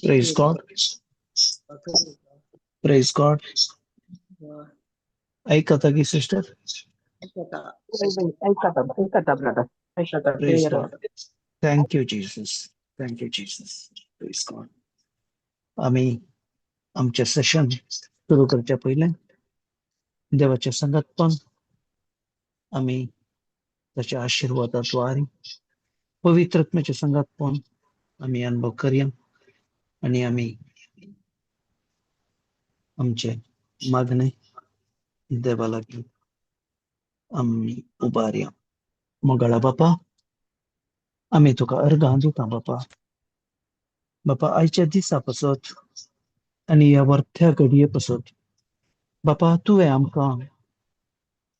Praise God. Praise God. ऐकता की sister? ऐकता brother, ऐकता. Praise God. Thank you Jesus. Thank you Jesus. Praise God. आम्ही आमचे सेशन सुरू करच्या पयलें देवाच्या संगात पण आम्ही ताच्या आशिर्वादाद्वारे पवित्र आत्म्याच्या संगात पण आम्ही अनुभव करया आणि आम्ही आमचे मागणे देवा लागीं आमी उबारया. मोगाळा बापा, आमी तुका अर्गां दिता बापा. बापा, आयच्या दिसा पासत आनी ह्या वरत्या घडये पासत बापा, तुवें आमकां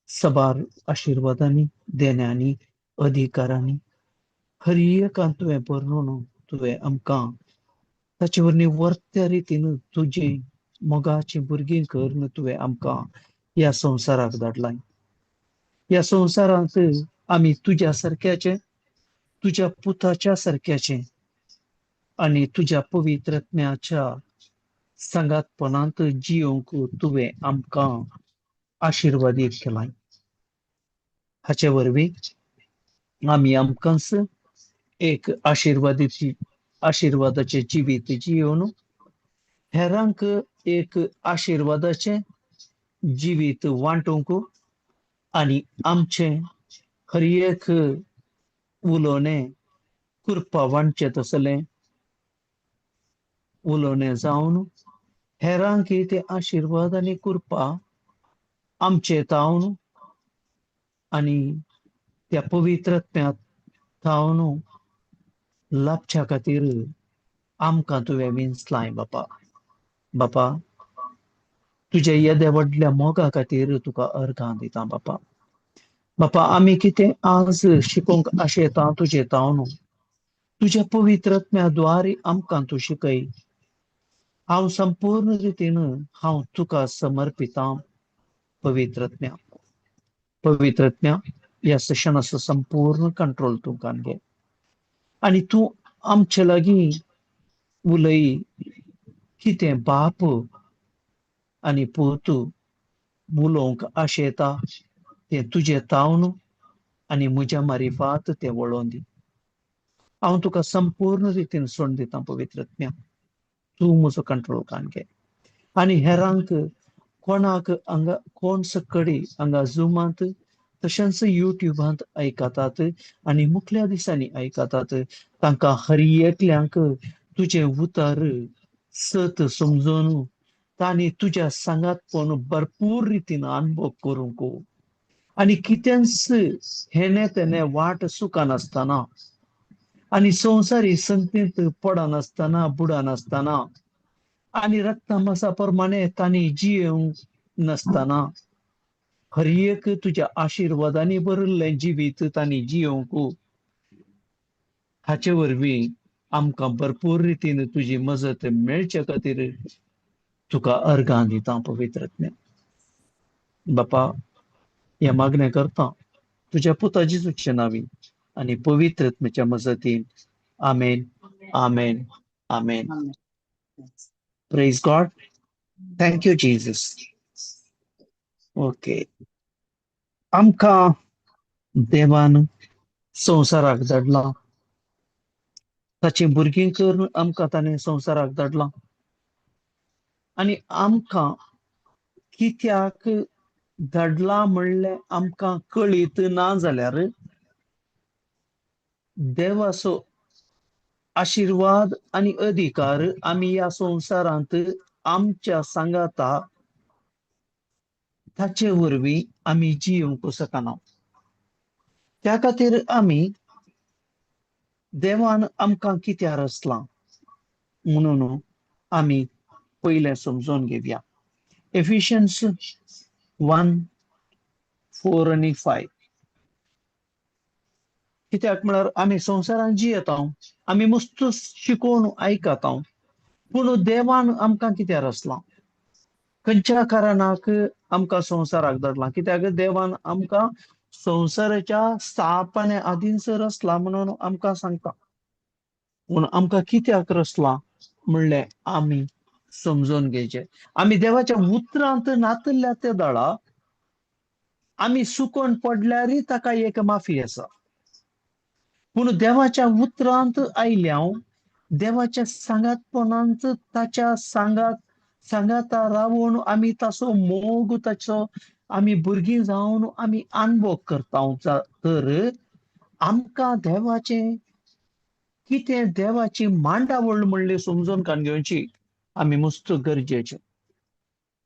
सबार आशिर्वादांनी, देण्यांनी, अधिकारांनी, हर एकान तुवें भरून तुवें आमकां ताचे वरवीं वर्त्या रितीन तुजी मोगाची भुरगीं करून तुवें आमकां ह्या संवसाराक धाडलाय. ह्या संवसारांत आमी तुज्या सारक्याचे, तुज्या पुताच्या सारक्याचे आनी तुज्या पवित्र आत्म्याच्या सांगातपणांत जियोंक तुवें आमकां आशिर्वादीत केलाय. हाचे वरवीं आमी आमकांच एक आशिर्वादीची आशिर्वादाचें जिवीत जियोवन हेरांक एक आशिर्वादाचें जिवीत वांटूंक आनी आमचें हर एक उलोवणें कृपा वांटचें तसलें उलोवणें जावन हेरांक ते आशिर्वाद आनी कृपा आमचे तावन आनी त्या पवित्र आत्म्यात थावन लाभच्या खातीर आमकां तुवें विंचलाय बापा. बापा, तुज्या येद्या व्हडल्या मोगा खातीर तुका अर्गां दिता बापा. बापा, आमी कितें आज शिकोवंक आशेता तुजे तावन, तुज्या पवित्र आत्म्या द्वारे आमकां तूं शिकय. हांव संपूर्ण रितीन हांव तुका समर्पितां पवित्र आत्म्या. पवित्र आत्म्या, ह्या सेशनाचो संपूर्ण कंट्रोल तूं घे आनी तूं आमचे लागीं उलय कितें बाप आनी पूत उलोवंक आशेता तें तुजें तावन आनी म्हज्या मारिफात तें वळोवन दी. हांव तुका संपूर्ण रितीन सोडून दिता पवित्र आत्म्या. तूं म्हजो कंट्रोल कान घे आनी हेरांक कोणाक हांगा कोण सकडी हांगा झुमांत तशेंच युट्युबांत आयकतात आनी मुखल्या दिसांनी आयकतात, तांकां हर एकल्यांक तुजें उतर सत समजून तांणी तुज्या सांगातपण भरपूर रितीन अनुभव करूंक आनी कितेंच हेणे तेणे वाट चुकनासतना आनी संवसारी संगतींत पडनासतना, बुडनासतना आनी रक्तमासा प्रमाणे तांणी जियेवंक नासतना हर एक तुज्या आशिर्वादांनी भरिल्लें जिवीत तांणी जियोवंक, हाचे वरवीं आमकां भरपूर रितीन तुजी मजत मेळचे खातीर तुका अर्गां दिता पवित्र आत्म्या. बापा, हें मागणें करता तुज्या पुता जेजूच्या नांवी आनी पवित्र आत्म्याच्या मजतीन. आमेन, आमेन, आमेन. Praise God. Thank you Jesus. Okay, आमकां देवान संवसाराक धाडला, ताची भुरगीं करून आमकां ताणें संवसाराक धाडला आनी आमकां कित्याक धाडला म्हणलें आमकां कळीत ना जाल्यार देवाचो आशिर्वाद आनी अधिकार आमी ह्या संवसारांत आमच्या सांगाता ताचे वरवीं आमी जियोंक शकना. त्या खातीर आमी देवान आमकां कित्याक रचलां म्हणून आमी पयलें समजून घेवया. एफिशियन्स 1:4 आनी 5. कित्याक म्हळ्यार आमी संवसारांत जियेता, आमी मस्त शिकोवन आयकता, पूण देवान आमकां कित्याक रचलां, खंयच्या कारणाक आमकां संवसाराक धाडलां? कित्याक देवान आमकां संवसाराच्या स्थापने आदींच रचला म्हणून आमकां सांगता. पूण आमकां कित्याक रचलां म्हणलें आमी समजून घेवचें. आमी देवाच्या उतरांत नातल्या त्या दळा आमी सुकोन पडल्यारय ताका एक माफी आसा. पूण देवाच्या उतरांत आयल्या, देवाच्या सांगातपणांत ताच्या सांगाता रावून आमी ताचो मोग, ताचो आमी भुरगीं जावन आमी अनुभव करता, तर आमकां देवाचें कितें देवाची मांडावळ म्हणली समजून कान घेवची आमी मस्त गरजेचें.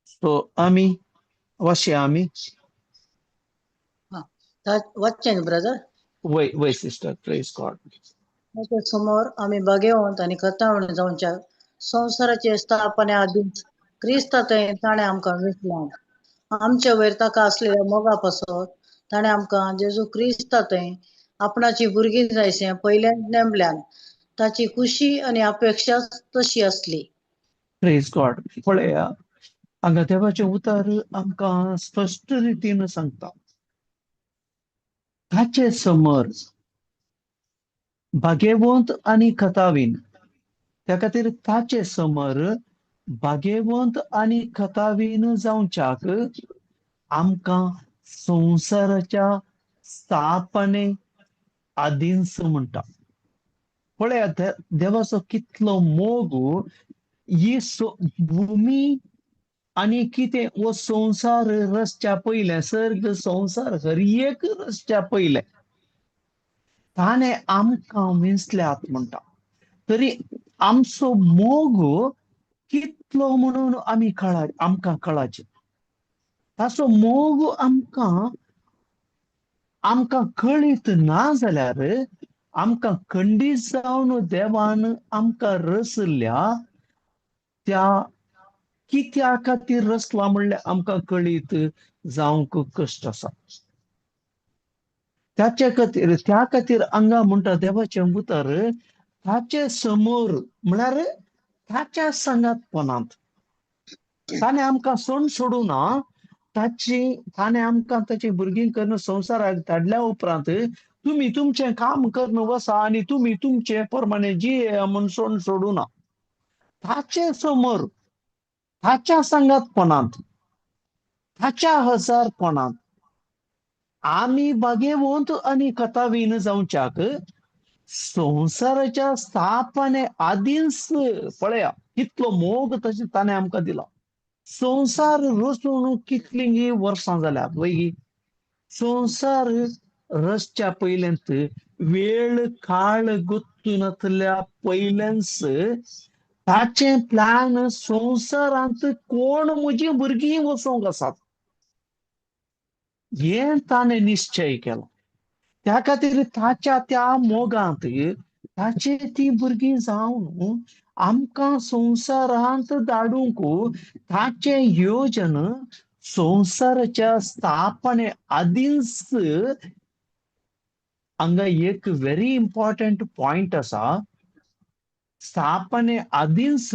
सो आमी वशे आमी वच्चें ब्रदर. वय वय सिस्टर, प्रेज गॉड. ताच्या समोर आमी भागेवंत आनी खतावण जावच्या संवसाराचे स्थापने आदींच क्रिस्ता थंय ताणें आमकां विसलां. आमचे वयर ताका आसलेल्या मोगा पासत ताणें आमकां जेजू क्रिस्ता थंय आपणाची भुरगीं जायशें पयल्यान नेमल्यान. ताची खुशी आनी अपेक्षा तशी आसली. प्रेज गॉड. पळया हांगा देवाचें उतर आमकां स्पश्ट रितीन सांगता, ताचे समोर भागेवंत आनी खतावीन. त्या खातीर ताचे समोर भागेवंत आनी खतावीन जावच्याक आमकां संवसाराच्या स्थापने आदींच म्हणटा. पळया देवाचो कितलो मोग, ही भुमी आनी कितें हो संवसार रचच्या पयलें, सर्ग संवसार हर एक रचच्या पयलें ताणें आमकां विंचल्यात म्हणटा. तरी आमचो मोग कितलो म्हणून आमी आमकां कळाचें. ताचो मोग आमकां आमकां कळीत ना जाल्यार आमकां खंडीत जावन देवान आमकां रचल्या त्या कित्या खातीर रचला म्हणल्यार आमकां कळीत जावंक कश्ट आसा. ताचे खातीर त्या खातीर हांगा म्हणटा देवाचें उतर ताचे समोर म्हळ्यार ताच्या सांगातपणांत ताणें आमकां सोड सोडूं ना, ताची ताणें आमकां ताची भुरगीं करून संवसाराक धाडल्या उपरांत तुमी तुमचें काम करून वसा आनी तुमी तुमचे प्रमाणे जिये म्हूण सोड सोडूं ना. ताचे समोर ताच्या सांगातपणांत ताच्या हजारपणांत आमी भागेवंत आनी कथावीन जावच्याक संवसाराच्या स्थापने आदींच पळया कितलो मोग तशें ताणें आमकां दिला. संवसार रचून कितलीं वर्सां जाल्यात वय, संवसार रचच्या पयल्यांत वेळ काळ गोत्तूनातल्या पयल्याच ताचें प्लॅन संवसारांत कोण म्हजी भुरगीं वचोंक आसात हें ताणें निश्चय केलो. त्या खातीर ताच्या त्या मोगांत ताचे ती भुरगीं जावन आमकां संवसारांत धाडूंक ताचें योजन संवसाराच्या स्थापने आदींच. हांगा एक व्हेरी इम्पॉर्टंट पॉयंट आसा, स्थापने आदींच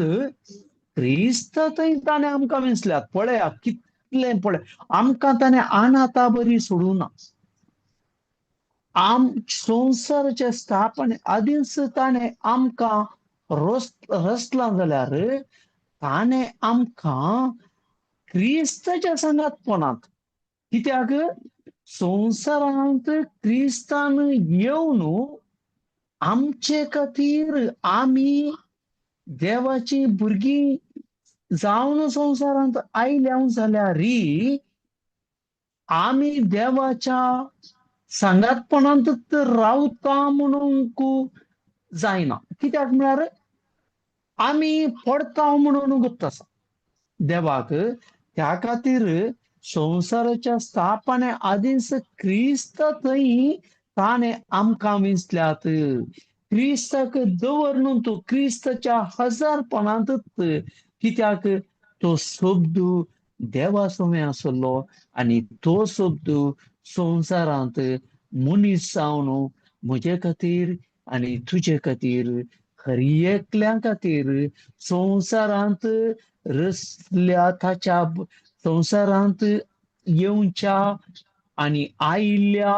क्रिस्त थंय ताणें आमकां विंचल्यात. पळया कितलें पळय, आमकां ताणें अनाथा बरी सोडूं ना. आम संवसाराच्या स्थापने आदींच ताणें आमकां रचलां जाल्यार ताणें आमकां क्रिस्ताच्या सांगातपणांत, कित्याक संवसारांत क्रिस्तान येवन आमचे खातीर आमी देवाची भुरगीं जावन संवसारांत आयल्या जाल्यार आमी देवाच्या सांगातपणांत रावता म्हणूंक जायना. कित्याक म्हळ्यार आमी पडता म्हणून गुप्त आसा देवाक. त्या खातीर संवसाराच्या स्थापने आदींच क्रिस्त थंय ताणें आमकां विंचल्यात. क्रिस्ताक दवरनू तूं क्रिस्ताच्या हजारपणांत, कित्याक तो शब्द देवा समें आसलो आनी तो शब्द संवसारांत मनीस जावन म्हजे खातीर आनी तुजे खातीर हर एकल्या खातीर संवसारांत रसल्या ताच्या संवसारांत येवच्या आनी आयिल्ल्या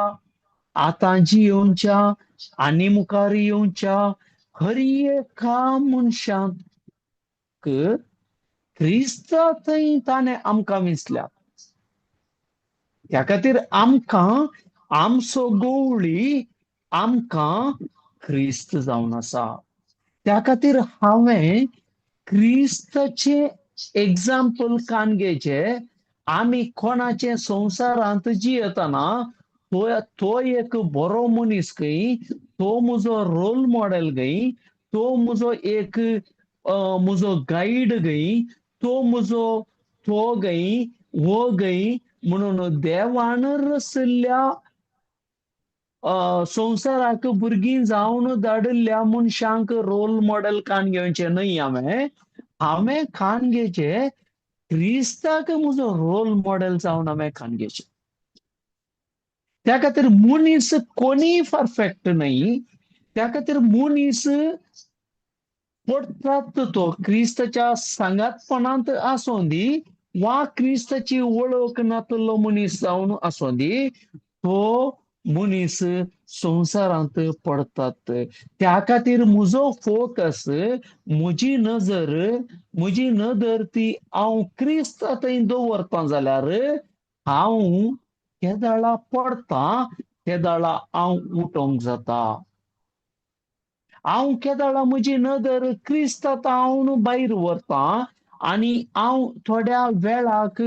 आतांची येवच्या आनी मुखार येवच्या हर एका मनशाक क्रिस्ता थंय ताणें आमकां विंचल्या. त्या खातीर आमकां आमचो गवळी आमकां क्रिस्त जावन आसा. त्या खातीर हांवें क्रिस्ताचें एग्जाम्पल कान घेवचें. आमी कोणाचे संवसारांत जियेतना तो एक बरो मनीस खंय, तो म्हजो रोल मॉडेल खंय, तो म्हजो एक म्हजो गायड खंय, तो म्हजो तो गई वो गई म्हणून देवान रसल्या संवसाराक भुरगीं जावन धाडिल्ल्या मनशांक रोल मॉडेल कान घेवचें न्हय. हांवें हांवें कान घेवचें क्रिस्ताक म्हजो रोल मॉडेल जावन हांवें कान घेवचें. त्या खातीर मनीस कोणीय परफेक्ट न्हय. त्या खातीर मनीस पडटात तो क्रिस्ताच्या सांगातपणांत आसूं दी वा क्रिस्ताची वळख नातलो मनीस जावन आसूं दी, तो मनीस संवसारांत पडटात. त्या खातीर म्हजो फोकस, म्हजी नजर, म्हजी नदर ती हांव क्रिस्ता थंय दवरता जाल्यार हांव केदाळा पडटा तेदाळा हांव उठोवंक जाता. हांव केदाळा म्हजी नदर क्रिस्ता हांव भायर व्हरता आनी हांव थोड्या वेळाक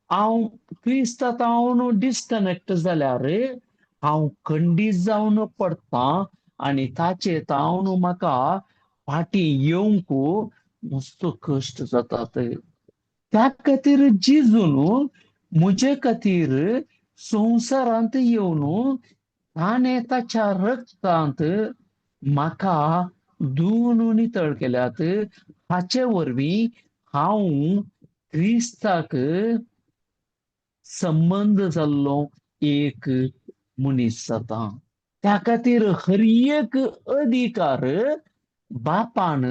हांव क्रिस्ता हांव डिस्कनेक्ट जाल्यार हांव खंडीत जावन पडटा आनी ताचे तावन म्हाका फाटीं येवंक मस्त कश्ट जातात. त्या खातीर जेजून म्हजे खातीर संवसारांत येवन ताणें ताच्या रक्तांत म्हाका धुवन नितळ केल्यात. हाचे वरवीं हांव क्रिस्ताक संबंद जाल्लो एक मनीस जाता. त्या खातीर हर एक अधिकार बापान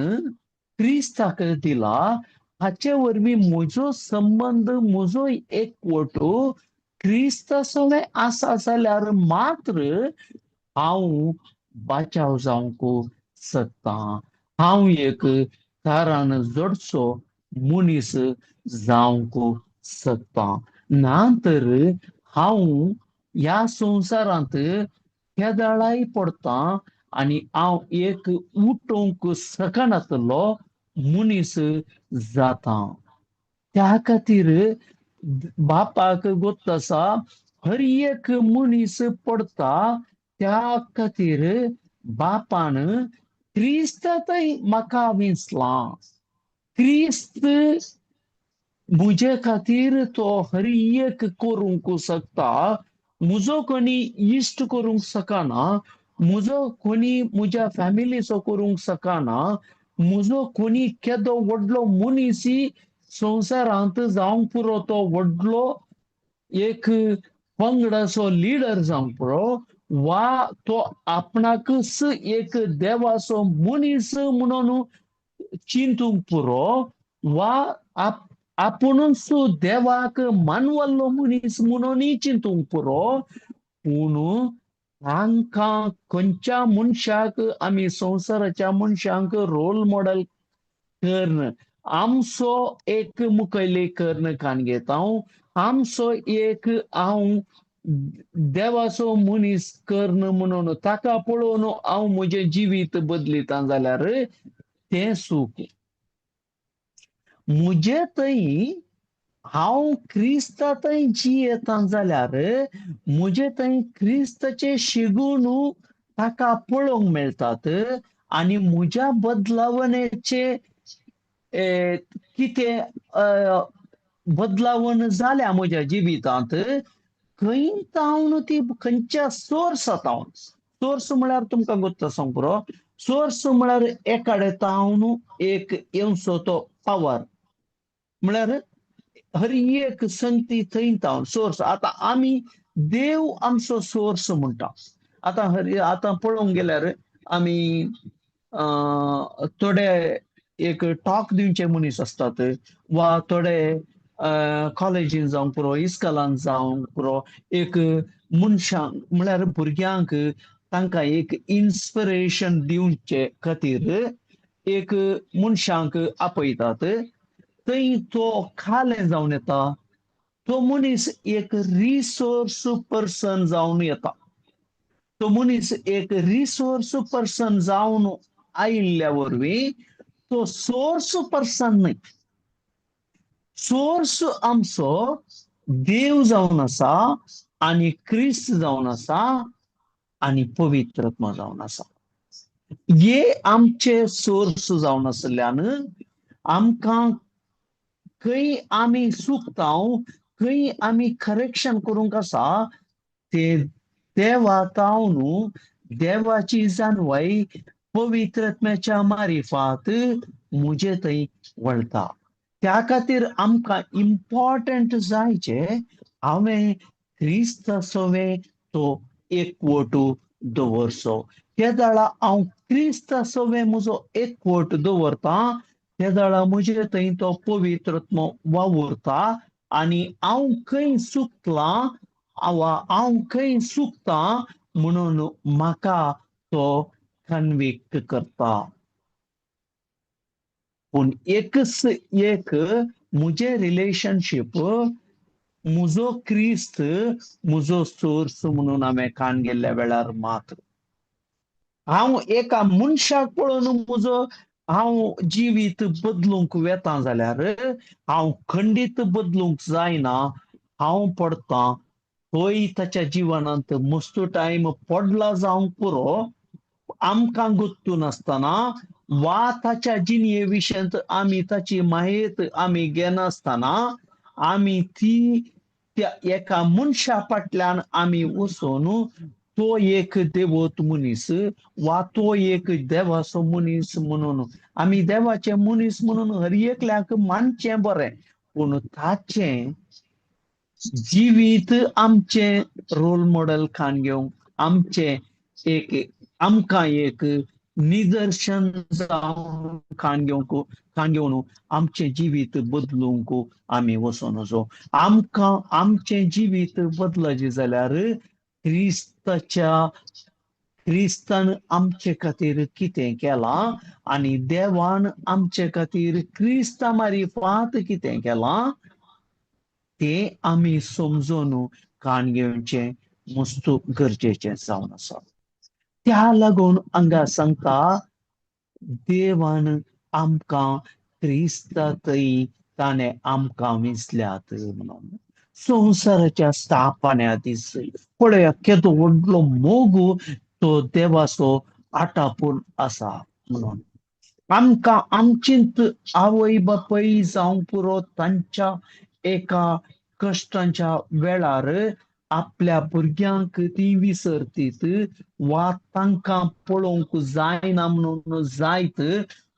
क्रिस्ताक दिला. हाचे वरवीं म्हजो संबंद, म्हजो एकवट क्रिस्ता सवें आसा जाल्यार मात्र हांव बाचाव जावंक शकता. हांव एक कारान जोडचो मनीस जावंक शकता. ना तर हांव ह्या संवसारांत केदाळाय पडटा आनी हांव एक उठोवंक शकनातलो मनीस जाता. त्या खातीर बापाक गोत्त आसा हर एक मनीस पडटा. त्या खातीर बापान क्रिस्तांतय म्हाका विंचलां. क्रिस्त म्हजे खातीर तो हर एक करूंक शकता. म्हजो कोणी इश्ट करूंक शकना, म्हजो कोणी म्हज्या फॅमिलीचो करूंक शकना, म्हजो कोणी केदो व्हडलो मनीस संवसारांत जावंक पुरो, तो व्हडलो एक पंगडाचो लिडर जावंक पुरो, वा तो आपणाकच एक देवाचो मनीस म्हणून चिंतूंक पुरो, वा आपुणूच देवाक मानवल्लो मनीस म्हणूनय चिंतूंक पुरो. पूण तांकां खंयच्या मनशाक आमी संवसाराच्या मनशांक रोल मॉडेल करून आमचो एक मुखयली कर्ण कान घेता, आमचो एक हांव देवाचो मनीस कर्ण म्हणून ताका पळोवन हांव म्हजें जिवीत बदलिता जाल्यार तें सूख. म्हजे थंय हांव क्रिस्ता थंय जियेता जाल्यार म्हजे थंय क्रिस्ताचे शिगून ताका पळोवंक मेळटात आनी म्हज्या बदलावणेचे कितें बदलावण जाल्या म्हज्या जिवितांत, खंय तावन ती खंयच्या सोर्स तावन. सोर्स म्हळ्यार तुमकां गोत्ता सांग पुरो, सोर्स म्हळ्यार एकाडे तावन एक येवचो तो पावर, म्हळ्यार हर एक संगती थंय तावन सोर्स. आतां आमी देव आमचो सोर्स म्हणटा. आतां हर आतां पळोवंक गेल्यार आमी थोडे एक टॉक दिवचे मनीस आसतात वा थोडे कॉलेजीन जावंक पुरो, इस्कॉलान जावंक पुरो, एक मनशांक म्हळ्यार भुरग्यांक तांकां एक इन्स्पिरेशन दिवचे खातीर एक मनशांक आपयतात. थंय तो खालें जावन येता, तो मनीस एक रिसोर्स पर्सन जावन येता. तो मनीस एक रिसोर्स पर्सन जावन आयिल्ल्या वरवीं तो सोर्स पर्सन न्हय, सोर्स आमचो देव जावन आसा आनी क्रिस्त जावन आसा आनी पवित्रात्मा जावन आसा. हे आमचे सोर्स जावन आसल्यान आमकां खंय आमी चुकता, खंय आमी करेक्शन करूंक आसा ते देवा तावन देवाची जाणवाय पवित्रात्म्याच्या मारिफात म्हजे थंय वळता. त्या खातीर आमकां इम्पॉर्टंट जायचे हांवें क्रिस्ता सवें तो एकवट दवरचो. तेदाळा हांव क्रिस्ता सवें म्हजो एकवट दवरता, तेदाळा म्हजे थंय तो पवित्रात्मो वावुरता आनी हांव खंय चुकलां वा हांव खंय चुकता म्हणून म्हाका तो कन्विक्ट करता. पूण एकच एक म्हजें रिलेशनशीप म्हजो क्रिस्त म्हजो सोर्स म्हणून हांवें कान गेल्ल्या वेळार मात्र हांव एका मनशाक पळोवन म्हजो हांव जिवीत बदलूंक वेता जाल्यार हांव खंडीत बदलूंक जायना, हांव पडटा थंय ताच्या जिवनांत मस्त टायम पडला जावंक पुरो, आमकां गुत्तू नासतना वा ताच्या जिणये विशयांत आमी ताची माहेत आमी घेनासतना आमी ती त्या एका मनशा फाटल्यान आमी वचून तो एक देवत मनीस वा तो एक देवाचो मनीस म्हणून आमी देवाचे मनीस म्हणून हर एकल्याक मानचें बरें, पूण ताचें जिवीत आमचें रोल मॉडेल खान घेवंक आमचें एक आमकां एक निदर्शन जावन खान घेवंक खान घेवन आमचें जिवीत बदलूंक आमी वचोन वचो. आमकां आमचें जिवीत बदलचें जाल्यार क्रिस्ताच्या क्रिस्तान आमचे खातीर कितें केलां आनी देवान आमचे खातीर क्रिस्ता मारिफात कितें केलां तें आमी समजून कान घेवचें मस्त गरजेचें जावन आसा. त्या लागून हांगा सांगता देवान आमकां क्रिस्ता थंय ताणें आमकां विसल्यात म्हणून संवसाराच्या स्थापन्या दीस पळया केदो व्हडलो मोग तो देवाचो आटापून आसा म्हणून आमकां आमचींत आवय बापूय जावंक पुरो तांच्या एका कश्टांच्या वेळार आपल्या भुरग्यांक ती विसरतीत वा तांकां पळोवंक जायना म्हणून जायत,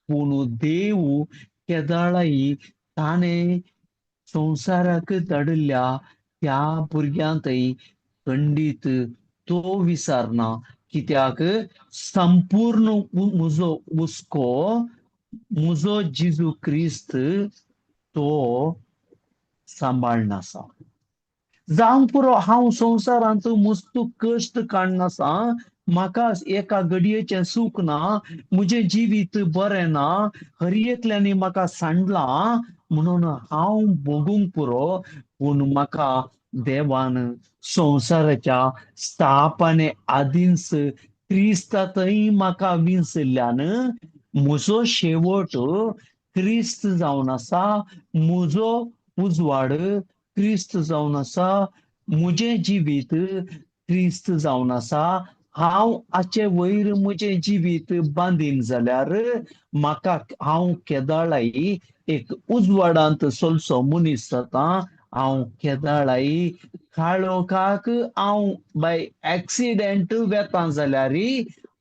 पूण देव केदाळाय ताणें संवसाराक धाडिल्ल्या त्या भुरग्यांतय खंडीत तो विसरना. कित्याक संपूर्ण म्हजो हुस्को म्हजो जेजू क्रिस्त तो सांबाळनासा. जावंक पुरो हांव संवसारांत मस्त कश्ट काडनासा, म्हाका एका घडयेचें सूख ना, म्हजें जिवीत बरें ना, हर एकल्यांनी म्हाका सांडलां म्हणून हांव भोगूंक पुरो, पूण म्हाका देवान संवसाराच्या स्थापने आदींच क्रिस्ता थंय म्हाका विंचल्ल्यान म्हजो शेवट क्रिस्त जावन आसा, म्हजो उजवाड क्रिस्त जावन आसा, म्हजें जिवीत क्रिस्त जावन आसा. हांव हाचे वयर म्हजें जिवीत बांदीन जाल्यार म्हाका हांव केदाळाय एक उजवाडांत चलचो मनीस जाता. हांव केदाळाय काळोखाक हांव बाय एक्सिडेंट वेता जाल्यार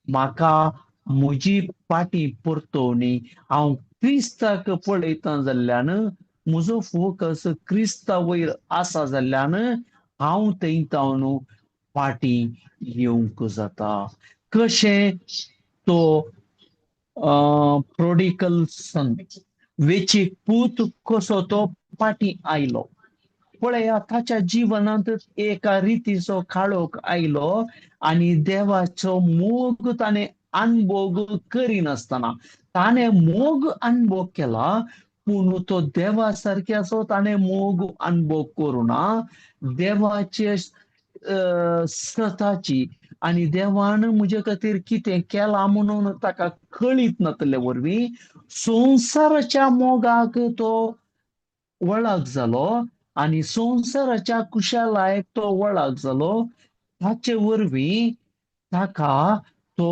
म्हाका म्हजी पाटी परतोवणी. हांव क्रिस्ताक पळयता जाल्ल्यान म्हजो फोकस क्रिस्ता वयर आसा जाल्ल्यान हांव थंय तावन फाटी येवंक जाता. कशें तो प्रोडिकल सन, वेचीक पूत कसो तो फाटी आयलो. पळया ताच्या जिवनांत एका रितीचो काळोख आयलो आनी देवाचो मोग ताणें अनभोग करिनासतना ताणें मोग अनभोग केला, पूण तो देवा सारक्याचो ताणें मोग अनभोग करुना. देवाचे सताची आनी देवान म्हजे खातीर कितें केलां म्हणून ताका कळीत नातले वरवीं संवसाराच्या मोगाक तो वळख जालो आनी संवसाराच्या कुशालायक तो वळख जालो. ताचे वरवीं ताका तो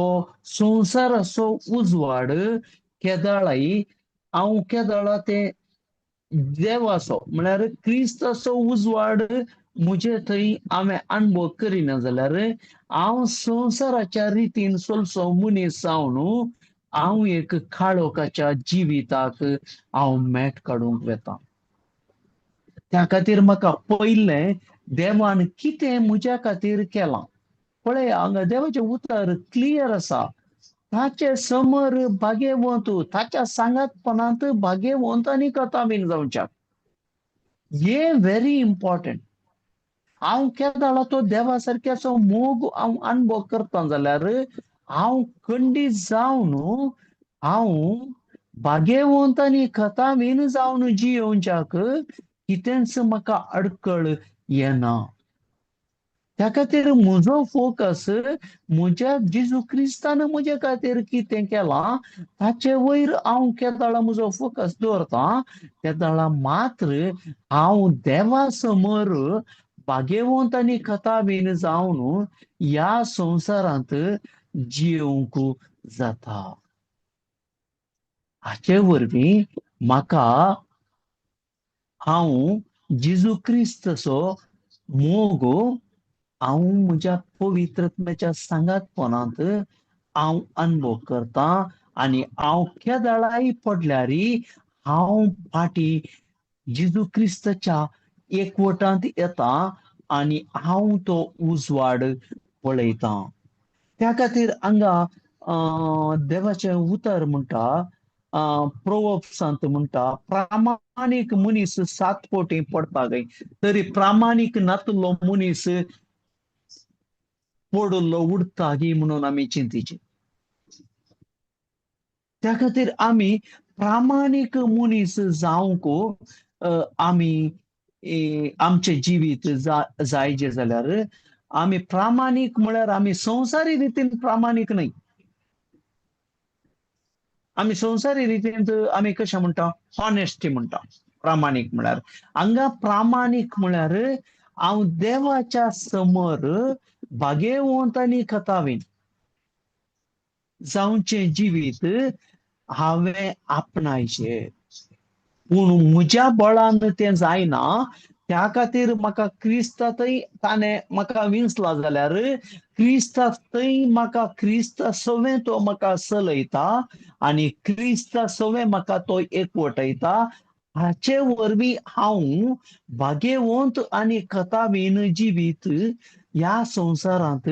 संवसाराचो उजवाड केदाळाय हांव केदाळा ते देवाचो म्हळ्यार क्रिस्ताचो उजवाड म्हजे थंय हांवें अणभव करिना जाल्यार हांव संवसाराच्या रितीन चलचो मनीस जावन हांव एक काळोखाच्या जिविताक हांव मेट काडूंक वेता. त्या खातीर म्हाका पयलें देवान कितें म्हज्या खातीर केलां. पळय हांगा देवाचें उतर क्लियर आसा, ताचे समर भागेवंत, ताच्या सांगातपणांत भागेवंत आनी कथावीन जावच्याक. हें व्हेरी इम्पॉर्टंट. हांव केदाळा तो देवा सारक्याचो मोग हांव अणभव करता जाल्यार हांव खंडीत जावन हांव भागेवंत आनी कथावीन जावन जियोवच्याक कितेंच म्हाका अडकळ येना. त्या खातीर म्हजो फोकस म्हज्या जेजू क्रिस्तान म्हजे खातीर कितें केलां ताचे वयर हांव केदाळा म्हजो फोकस दवरता तेदाळा मात्र हांव देवा समोर भागेवंत आनी कथावीन जावन ह्या संवसारांत जियोवंक जाता. हाचे वरवीं म्हाका हांव जेजू क्रिस्ताचो मोग हांव म्हज्या पवित्रत्म्याच्या सांगातपणांत हांव अणभव करता आनी हांव केदाळाय पडल्यार हांव फाटीं जेजू क्रिस्ताच्या एकवटांत येता आनी हांव तो उजवाड पळयता. त्या खातीर हांगा देवाचें उतर म्हणटा, प्रोवर्ब्सांत म्हणटा, प्रामाणीक मनीस 7 पटी पडपा जाय तरी प्रामाणीक नातलो मनीस पडिल्लो उडता ही म्हणून आमी चिंतीचे. त्या खातीर आमी प्रामाणीक मनीस जावंक आमी आमचें जिवीत जायजें जाल्यार आमी प्रामाणीक म्हळ्यार आमी संवसारी रितीन प्रामाणीक न्हय. आमी संवसारी रितीन आमी कशें म्हणटा, ऑनेस्टी म्हणटा प्रामाणीक म्हळ्यार. हांगा प्रामाणीक म्हळ्यार हांव देवाच्या समोर भागेवंत आनी कथावीन जावचें जिवीत हांवें आपणायचें, पूण म्हज्या बळान तें जायना. त्या खातीर म्हाका क्रिस्ता थंय ताणें म्हाका विंचला जाल्यार क्रिस्ता थंय म्हाका क्रिस्ता सवें तो म्हाका चलयता आनी क्रिस्ता सवें म्हाका तो एकवटयता. हाचे वरवीं हांव भागेवंत आनी कथावीन जिवीत ह्या संवसारांत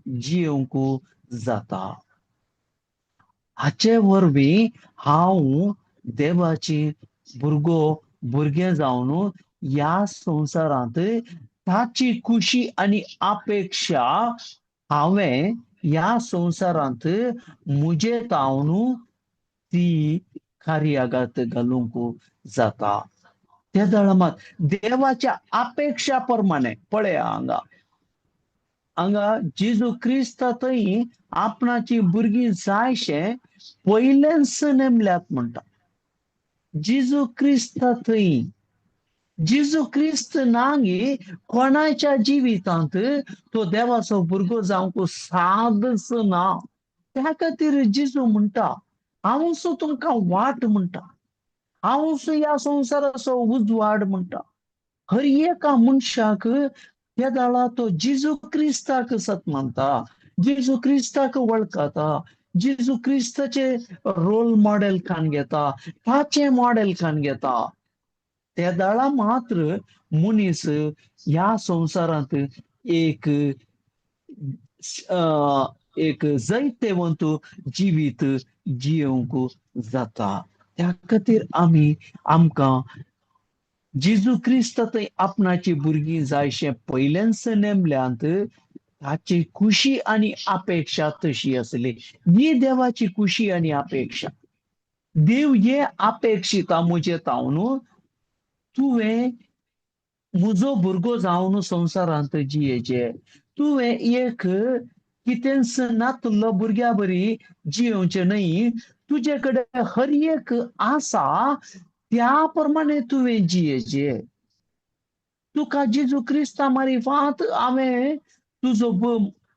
जियोवंक जाता. हाचे वरवीं हांव देवाची भुरगो भुरगें जावन ह्या संवसारांत ताची खुशी आनी अपेक्षा हांवें ह्या संवसारांत मुजे तावन ती कार्यागात घालूंक जाता. ते दळा मात देवाच्या अपेक्षा प्रमाणे पळया हांगा हांगा जेजू क्रिस्त थंय आपणाची भुरगीं जायशें पयलेंच नेमल्यात म्हणटा. जेजू क्रिस्त थंय जेजू क्रिस्त नांगी कोणाच्या जिवितांत तो देवाचो भुरगो जावंक सादच ना. त्या खातीर जेजू म्हणटा हांवूच तुमकां वाट म्हणटा, हांवूच ह्या संवसाराचो उजवाड म्हणटा. हर एका मनशाक तेदाळा तो जेजू क्रिस्ताक सत मानता, जेजू क्रिस्ताक वळखता, जेजू क्रिस्ताचे रोल मॉडेल कान घेता, ताचें मॉडेल कान घेता. ते दाळा मात्र मनीस ह्या संवसारांत एक एक जैतेवंत जिवीत जियोवंक जाता. त्या खातीर आमी आमकां जेजू क्रिस्त थंय आपणाची भुरगीं जायशें पयलेंच नेमल्यांत ताची खुशी आनी अपेक्षा तशी आसली. ही देवाची खुशी आनी अपेक्षा. देव हे अपेक्षिता म्हजे तावन तुवें म्हजो भुरगो जावन संवसारांत जियेचे, तुवें एक कितेंच नातुल्लो भुरग्या बरी जियोवचें न्हय, तुजे कडेन हर एक आसा त्या प्रमाणे तुवें जियेचे. तुका जेजू क्रिस्ता मारिफात हांवें तुजो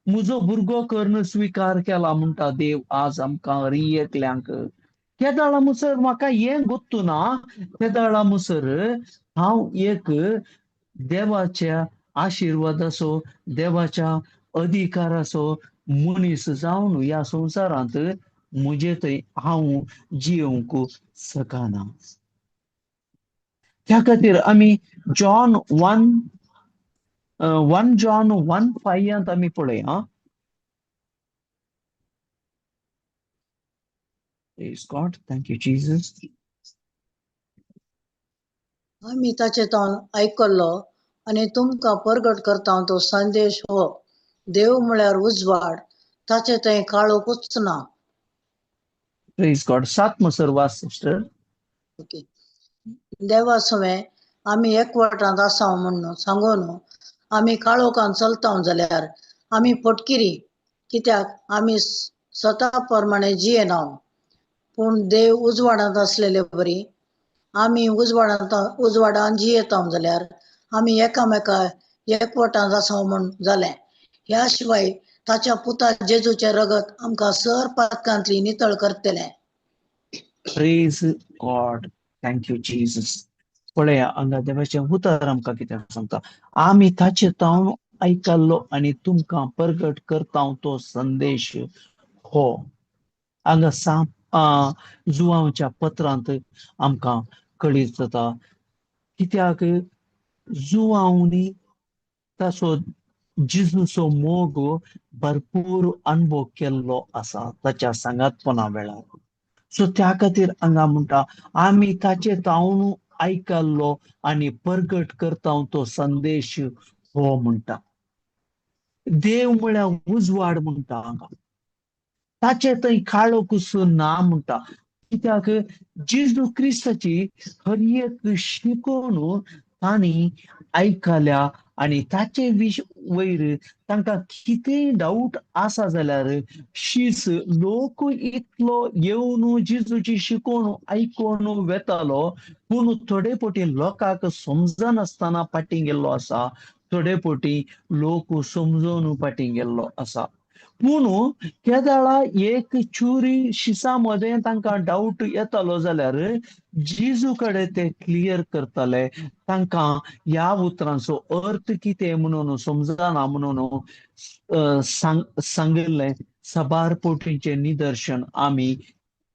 म्हजो भुरगो करून स्विकार केला म्हणटा देव आज आमकां हर एकल्यांक. तेदाळा मुसर म्हाका हें गोत्तू ना, तेदाळा मुसर हांव एक देवाच्या आशिर्वादाचो देवाच्या अधिकाराचो मनीस जावन ह्या संवसारांत म्हजे थंय हांव जियोवंक शकना. त्या खातीर आमी जॉन 1 जॉन 1:5 आमी पळया. Praise God. Thank you, Jesus. आमी ताचे तावन आयकल्लो आनी तुमकां परगट करता तो संदेश हो, देव म्हळ्यार उजवाड, ताचे थंय काळोखूच ना. Praise God. 7 मसर वास सिस्टर. ओके. देवा सवें आमी एकवटांत आसा म्हणून सांगून आमी काळोखान चलता जाल्यार आमी फटकिरी, कित्याक आमी स्वता प्रमाणे जियेना. पूण देव उजवाडांत आसलेले बरी आमी उजवाडांत उजवाडान जियेता जाल्यार आमी एकामेका एकवटांत आसा म्हूण जालें. ह्या शिवाय ताच्या पुता जेजूचें रगत आमकां सर पातकांतली नितळ करतलें. Praise God. Thank you Jesus. पळया हांगा देवाचें उतर आमकां कितें सांगता, आमी ताचे तावन आयकल्लो आनी तुमकां परगट करता तो संदेश हो. हांगा जुवांच्या पत्रांत आमकां कळीत जाता कित्याक जुवांनी ताचो जेजूचो मोग भरपूर अनुभव केल्लो आसा ताच्या सांगातपणा वेळार. सो त्या खातीर हांगा म्हणटा आमी ताचे तावन आयकल्लो आनी परगट करता तो संदेश हो म्हणटा. देव म्हळ्यार उजवाड म्हणटा हांगा, ताचे थंय काळोख ना म्हणटा. कित्याक जेजू क्रिस्ताची हर एक शिकोवन तांणी आयकल्या आनी ताचे विश वयर तांकां कितेंय डावट आसा जाल्यार शीस लोक इतलो येवन जेजूची शिकोवन आयकून वेतालो, पूण थोडे पटी लोकांक समजनासतना फाटीं गेल्लो आसा, थोडे पटी लोक समजून फाटीं गेल्लो आसा. पूण केदाळा एक चुरी शिसा मदें तांकां डावट येतालो जाल्यार जेजू कडेन ते क्लियर करताले, तांकां ह्या उतरांचो अर्थ कितें म्हणून समजना म्हणून सांगिल्लें साबार पोटींचें निदर्शन आमी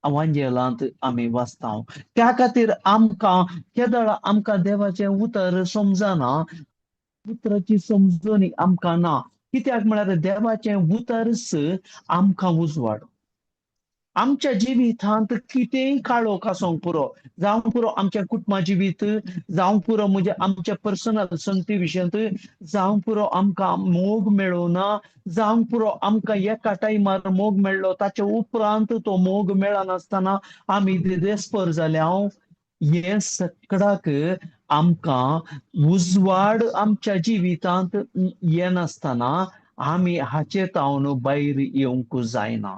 वांजेलांत आमी वाचता. त्या खातीर आमकां केदळ आमकां देवाचें उतर समजना, उतराची समजणी आमकां ना, कित्याक म्हळ्यार देवाचें उतरच आमकां उजवाड. आमच्या जिवितांत कितेंय काळोख आसूंक पुरो, जावंक पुरो आमच्या कुटुंबा जिवीत, जावंक पुरो म्हणजे आमच्या पर्सनल संगती विशयांत, जावंक पुरो आमकां मोग मेळना, जावंक पुरो आमकां एका टायमार मोग मेळ्ळो ताचे उपरांत तो मोग मेळनासतना आमी देस्पर जाल्या. हें सगळ्याक आमकां उजवाड आमच्या जिवितांत येनासतना आमी हाचे तावन भायर येवंक जायना.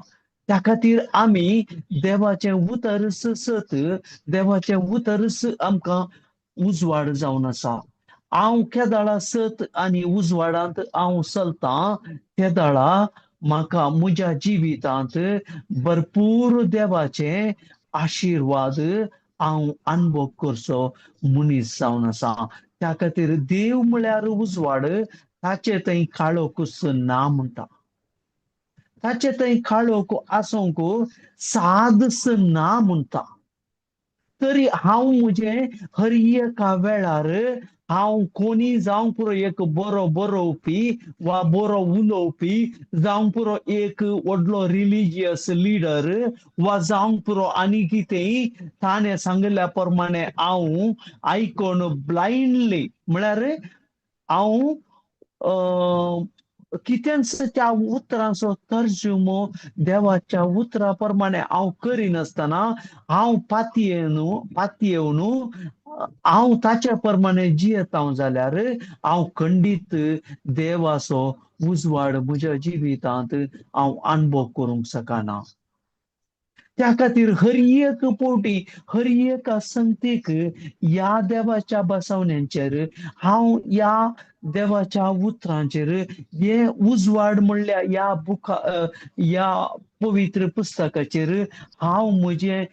त्या खातीर आमी देवाचें उतर सत, देवाचें उतरच आमकां उजवाड जावन आसा. हांव केदाळा सत आनी उजवाडांत हांव चलतां तेदाळा म्हाका म्हज्या जिवितांत भरपूर देवाचे आशिर्वाद हांव अनुभव करचो मनीस जावन आसा. त्या खातीर देव म्हळ्यार उजवाड, ताचे थंय काळोखूच ना म्हणटा. ताचे थंय काळोख आसूंक सादस ना म्हणटा. तरी हांव म्हजें हर एका वेळार हांव कोणी जावंक पुरो एक बरो बरोवपी वा बरो उलोवपी, जावंक पुरो एक व्हडलो रिलिजियस लिडर वा जावंक पुरो आनी कितेंय ताणें सांगिल्ल्या प्रमाणे हांव आयकोन ब्लायंडली म्हळ्यार हांव कितेंच त्या उतरांचो तर्जुमो देवाच्या उतरा प्रमाणे हांव करिनासतना हांव पातयेवन हांव ताच्या प्रमाणे जियेता जाल्यार हांव खंडीत देवाचो उजवाड म्हज्या जिवितांत हांव अनुभव करूंक शकना. त्या खातीर हर एक पोटी हर एका संगतीक ह्या देवाच्या बसवण्यांचेर हांव ह्या देवाच्या उतरांचेर हे उजवाड म्हणल्यार ह्या बुका ह्या पवित्र पुस्तकाचेर हांव म्हजें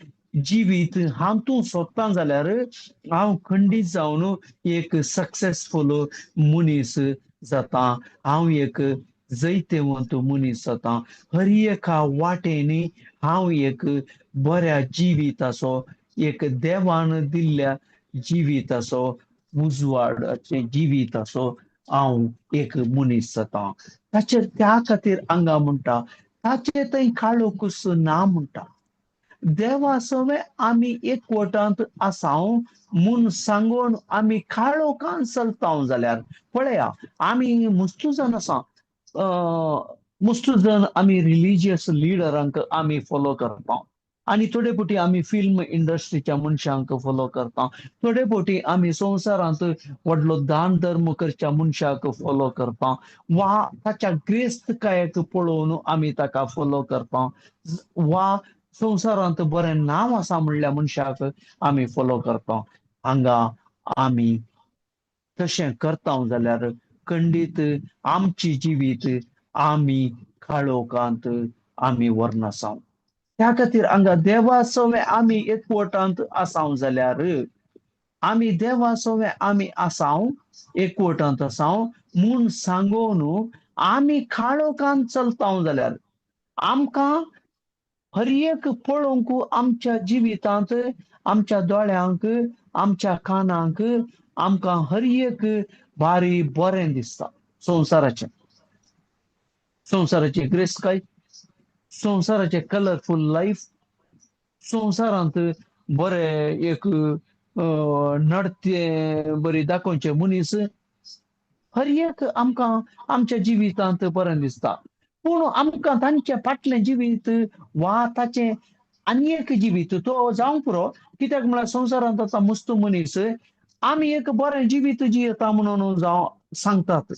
जिवीत हांव तूं सोदता जाल्यार हांव खंडीत जावन एक सक्सेसफूल मनीस जाता, हांव एक जैतेवंत मनीस जाता. हर एका वाटेनी हांव एक बऱ्या जिविताचो, एक देवान दिल्ल्या जिविताचो उजवाडाचें जिविताचो हांव एक मनीस जाता. ताचेर त्या खातीर हांगा म्हणटा ताचे थंय काळोखूच ना म्हणटा. देवा सवे आमी एकवटांत आसाव म्हूण सांगून आमी काळोखान चलता जाल्यार पळया आमी मुस्तू जाण आसा, मुस्तू जण आमी रिलिजियस लिडरांक आमी फॉलो करता आनी थोडे फावटी आमी फिल्म इंडस्ट्रीच्या मनशांक फॉलो करता, थोडे फावटी आमी संवसारांत व्हडलो दान धर्म करच्या मनशाक फॉलो करता वा ताच्या ग्रेस्तकायेक पळोवन आमी ताका फॉलो करता वा संवसारांत बरें नांव आसा म्हणल्या मनशाक आमी फॉलो करता. हांगा आमी तशें करता जाल्यार खंडीत आमची जिवीत आमी काळोखांत आमी व्हरनासाव. त्या खातीर हांगा देवा सवे आमी एकवटांत आसाव जाल्यार आमी देवा सवे आमी आसाव एकवटांत आसाव म्हूण सांगून आमी काळोखांत चलता जाल्यार आमकां हर एक पळोवंक आमच्या जिवितांत आमच्या दोळ्यांक आमच्या कानांक आमकां हर एक बारी बरें दिसता. संवसाराचें, संवसाराचें ग्रेसकाय, संवसाराचें कलरफूल लायफ, संवसारांत बरें एक नडते बरी दाखोवचे मनीस हर एक आमकां आमच्या जिवितांत बरें दिसता. पूण आमकां तांचें फाटलें जिवीत वा ताचें आनी एक जिवीत तो जावंक पुरो, कित्याक म्हळ्यार संवसारांत आतां मुस्त मनीस आमी एक बरें जिवीत जियेता म्हणून जावं सांगतात,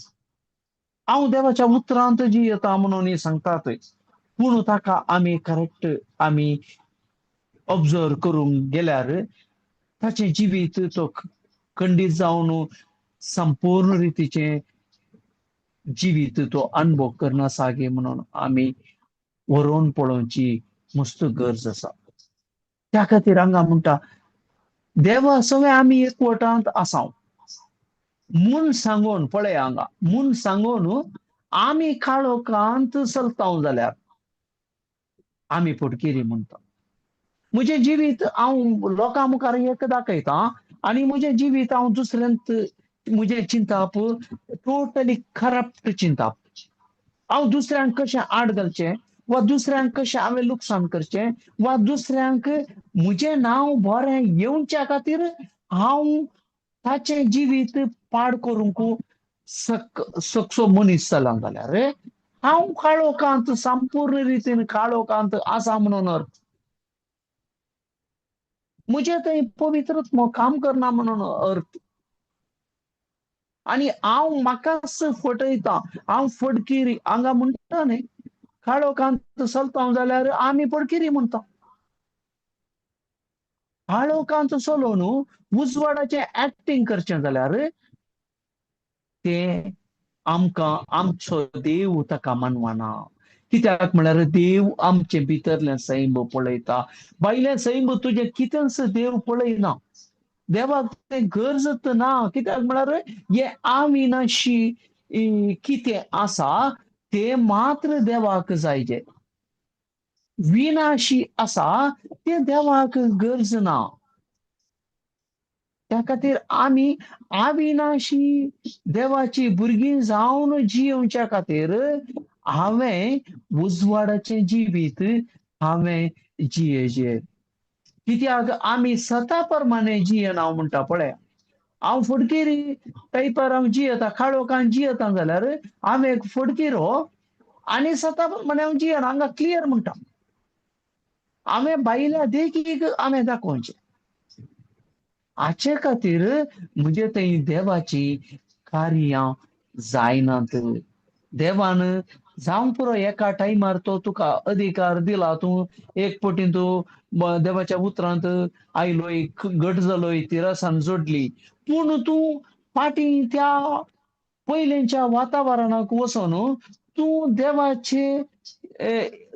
हांव देवाच्या उतरांत जियेता म्हणून सांगतात, पूण ताका आमी करेक्ट आमी ऑब्जर्व करूंक गेल्यार ताचें जिवीत तो खंडीत जावन संपूर्ण रितीचें जिवीत तो अनुभव करना सागे म्हणून आमी व्हरोवन पळोवची मस्त गरज आसा. त्या खातीर हांगा म्हणटा देवा सगळे आमी एकवटांत आसाव म्हूण सांगून पळय हांगा म्हूण सांगून आमी काळोखांत चलता जाल्यार आमी फटकिरी म्हणटा. म्हजें जिवीत हांव लोकां मुखार एक दाखयता आनी म्हजें जिवीत हांव दुसऱ्यांत म्हजें चिंताप टोटली करप्ट चिंताप, हांव दुसऱ्यांक कशें आड घालचें, वा दुसऱ्यांक कशें हांवें लुकसाण करचें वा दुसऱ्यांक म्हजें नांव बरें येवच्या खातीर हांव ताचें जिवीत पाड करूंक सकसो मनीस जाला जाल्यार हांव काळोखांत, संपूर्ण रितीन काळोखांत आसा म्हणून अर्थ. म्हजें थंय पवित्र काम करना म्हणून अर्थ. आनी हांव म्हाकाच फटयता, हांव फटकिरी हांगा म्हणटा न्ही, काळोखांत चलता जाल्यार आमी फटकिरी म्हणटा. काळोखांत चलोवन उजवाडाचें एक्टींग करचें जाल्यार तें आमकां आमचो देव ताका मानवना. कित्याक म्हळ्यार देव आमचे भितरलें सैम पळयता, भायलें सैम तुजें कितेंच देव पळयना. देवाक तें गरजच ना. कित्याक म्हळ्यार हें आविनाशी कितें आसा तें मात्र देवाक जायजे, विनाशी आसा तें देवाक गरज ना. त्या खातीर आमी अविनाशी देवाची भुरगीं जावन जियेवच्या खातीर हांवें उजवाडाचें जिवीत हांवें जियेचें. कित्याक आमी सता प्रमाणे जियेना म्हणटा पळय, हांव फटकिरी टायपार हांव जियेता, काळोखान जियेता जाल्यार हांव एक फटकिरो आनी सता प्रमाणे हांव जियेना. हांगा क्लियर म्हणटा, हांवें बायल्या देखीक हांवें दाखोवचें. हाचे खातीर म्हजे थंय देवाची कार्यां जायनात. देवान जावंक पुरो एका टायमार तो तुका अधिकार दिला, तूं एक पटीन तूं देवाच्या उतरांत आयलोय, घट जालोय, तिरसान जोडली, पूण तूं फाटीं त्या पयलींच्या वातावरणाक वचोन तूं देवाचे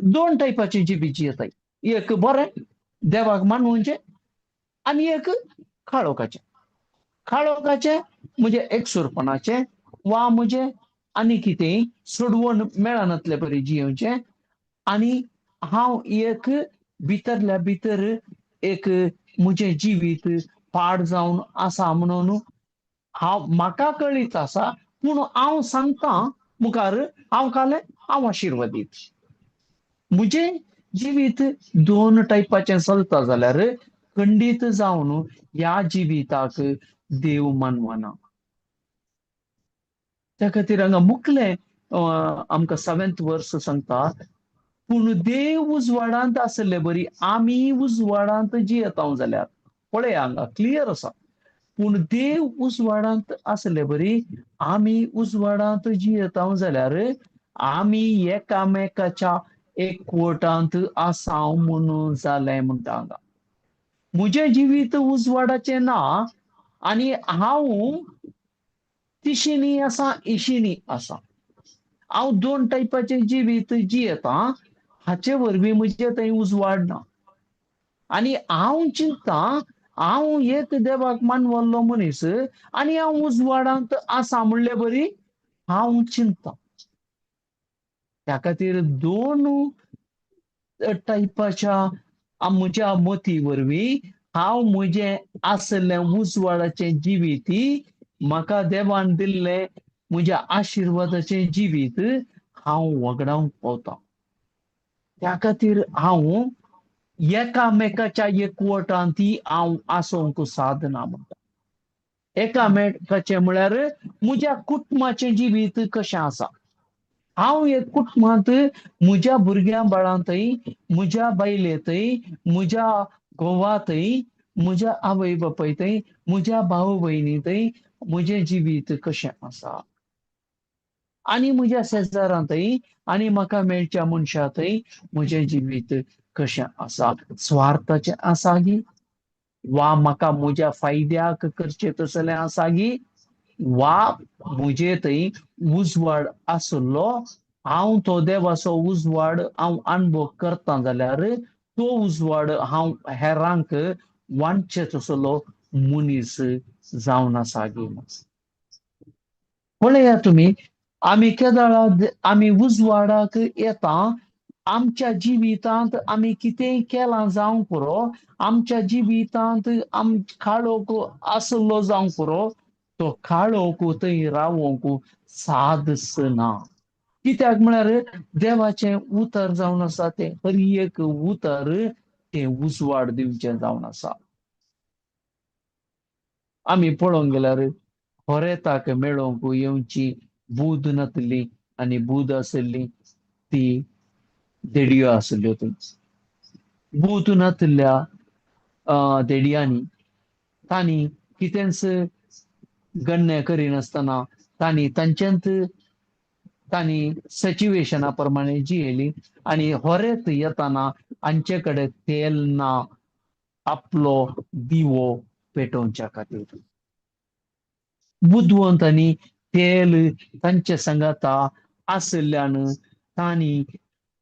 दोन टायपाची जिबी जियेताय, एक बरें देवाक मानवचें आनी एक काळोखाचें. काळोखाचें म्हणजे एकसुरपणाचें वा म्हणजे आनी कितें सोडवण मेळनातले बरी जियेवचें. आनी हांव एक भितरल्या भितर एक म्हजें जिवीत पाड जावन आसा म्हणून हांव म्हाका कळीत आसा, पूण हांव सांगता मुखार हांव कालें हांव आशिर्वादीत. म्हजें जिवीत दोन टायपाचें चलता जाल्यार खंडीत जावन ह्या जिविताक देव मानवना. त्या खातीर हांगा मुखलें आमकां 7th वर्स सांगता, पूण देव उजवाडांत आसले बरी आमी उजवाडांत जियेता जाल्यार, पळय हांगा क्लियर आसा, पूण देव उजवाडांत आसले बरी आमी उजवाडांत जियेता जाल्यार आमी एकामेकाच्या एकवटांत आसा म्हणून जालें म्हणटा. हांगा म्हजें जिवीत उजवाडाचें ना आनी हांव तिशींनी आसा इशींनी आसा, हांव दोन टायपाचें जिवीत जियेता, हाचे वरवीं म्हजें थंय उजवाड ना. आनी हांव चिंता हांव एक देवाक मानवल्लो मनीस आनी हांव उजवाडांत आसा म्हणले बरी हांव चिंता. त्या खातीर दोन टायपाच्या म्हज्या मती वरवीं हांव म्हजें आसलें उजवाडाचें जिवीत म्हाका देवान दिल्लें म्हज्या आशिर्वादाचें जिवीत हांव वगडावंक पावता. त्या खातीर हांव एकामेकाच्या एकवटांत ती हांव आसोंक सादना म्हणटा. एकामेकाचें म्हळ्यार म्हज्या कुटुंबाचें जिवीत कशें आसा, हांव एक कुटुंबांत म्हज्या भुरग्यां बाळांतय, म्हज्या बायलेंतय, म्हज्या घोवांतय, म्हज्या आवय बापायतय, म्हज्या भाव भयणींतय म्हजें जिवीत कशें आसा, आनी म्हज्या शेजारांतय आनी म्हाका मेळच्या मनशांतय म्हजें जिवीत कशें आसा. स्वार्थाचें आसा गी वा म्हाका म्हज्या फायद्याक करचें तसलें आसा गी वा म्हजे थंय उजवाड आसलो हांव तो देवाचो उजवाड हांव अणभव करता जाल्यार तो उजवाड हांव हेरांक वांटचे तसलो मनीस जावन आसा गी. पळया तुमी, आमी केदळा आमी उजवाडाक येता, आमच्या जिवितांत आमी कितेंय केलां जावंक पुरो, आमच्या जिवितांत आम काळोख आसलो जावंक पुरो, तो काळोख थंय रावोंक सादस ना. कित्याक म्हळ्यार देवाचें उतर जावन आसा तें हर एक उतर तें उजवाड दिवचें जावन आसा. आमी पळोवंक गेल्यार होरेताक मेळोवंक येवची बूद नातली आनी बूद आशिल्ली ती देडयो आशिल्ल्यो. थंय बूद नातिल्ल्या देडयांनी तांणी कितेंच गण्य करिनासतना तांणी तांच्यांत तांणी सिच्युएशना प्रमाणे जियेली आनी होरेत येताना हांचे कडेन तेल ना आपलो दिवो पेटोवच्या खातीर. बुदवंतांनी तेल तांचे सांगाता आशिल्ल्यान तांणी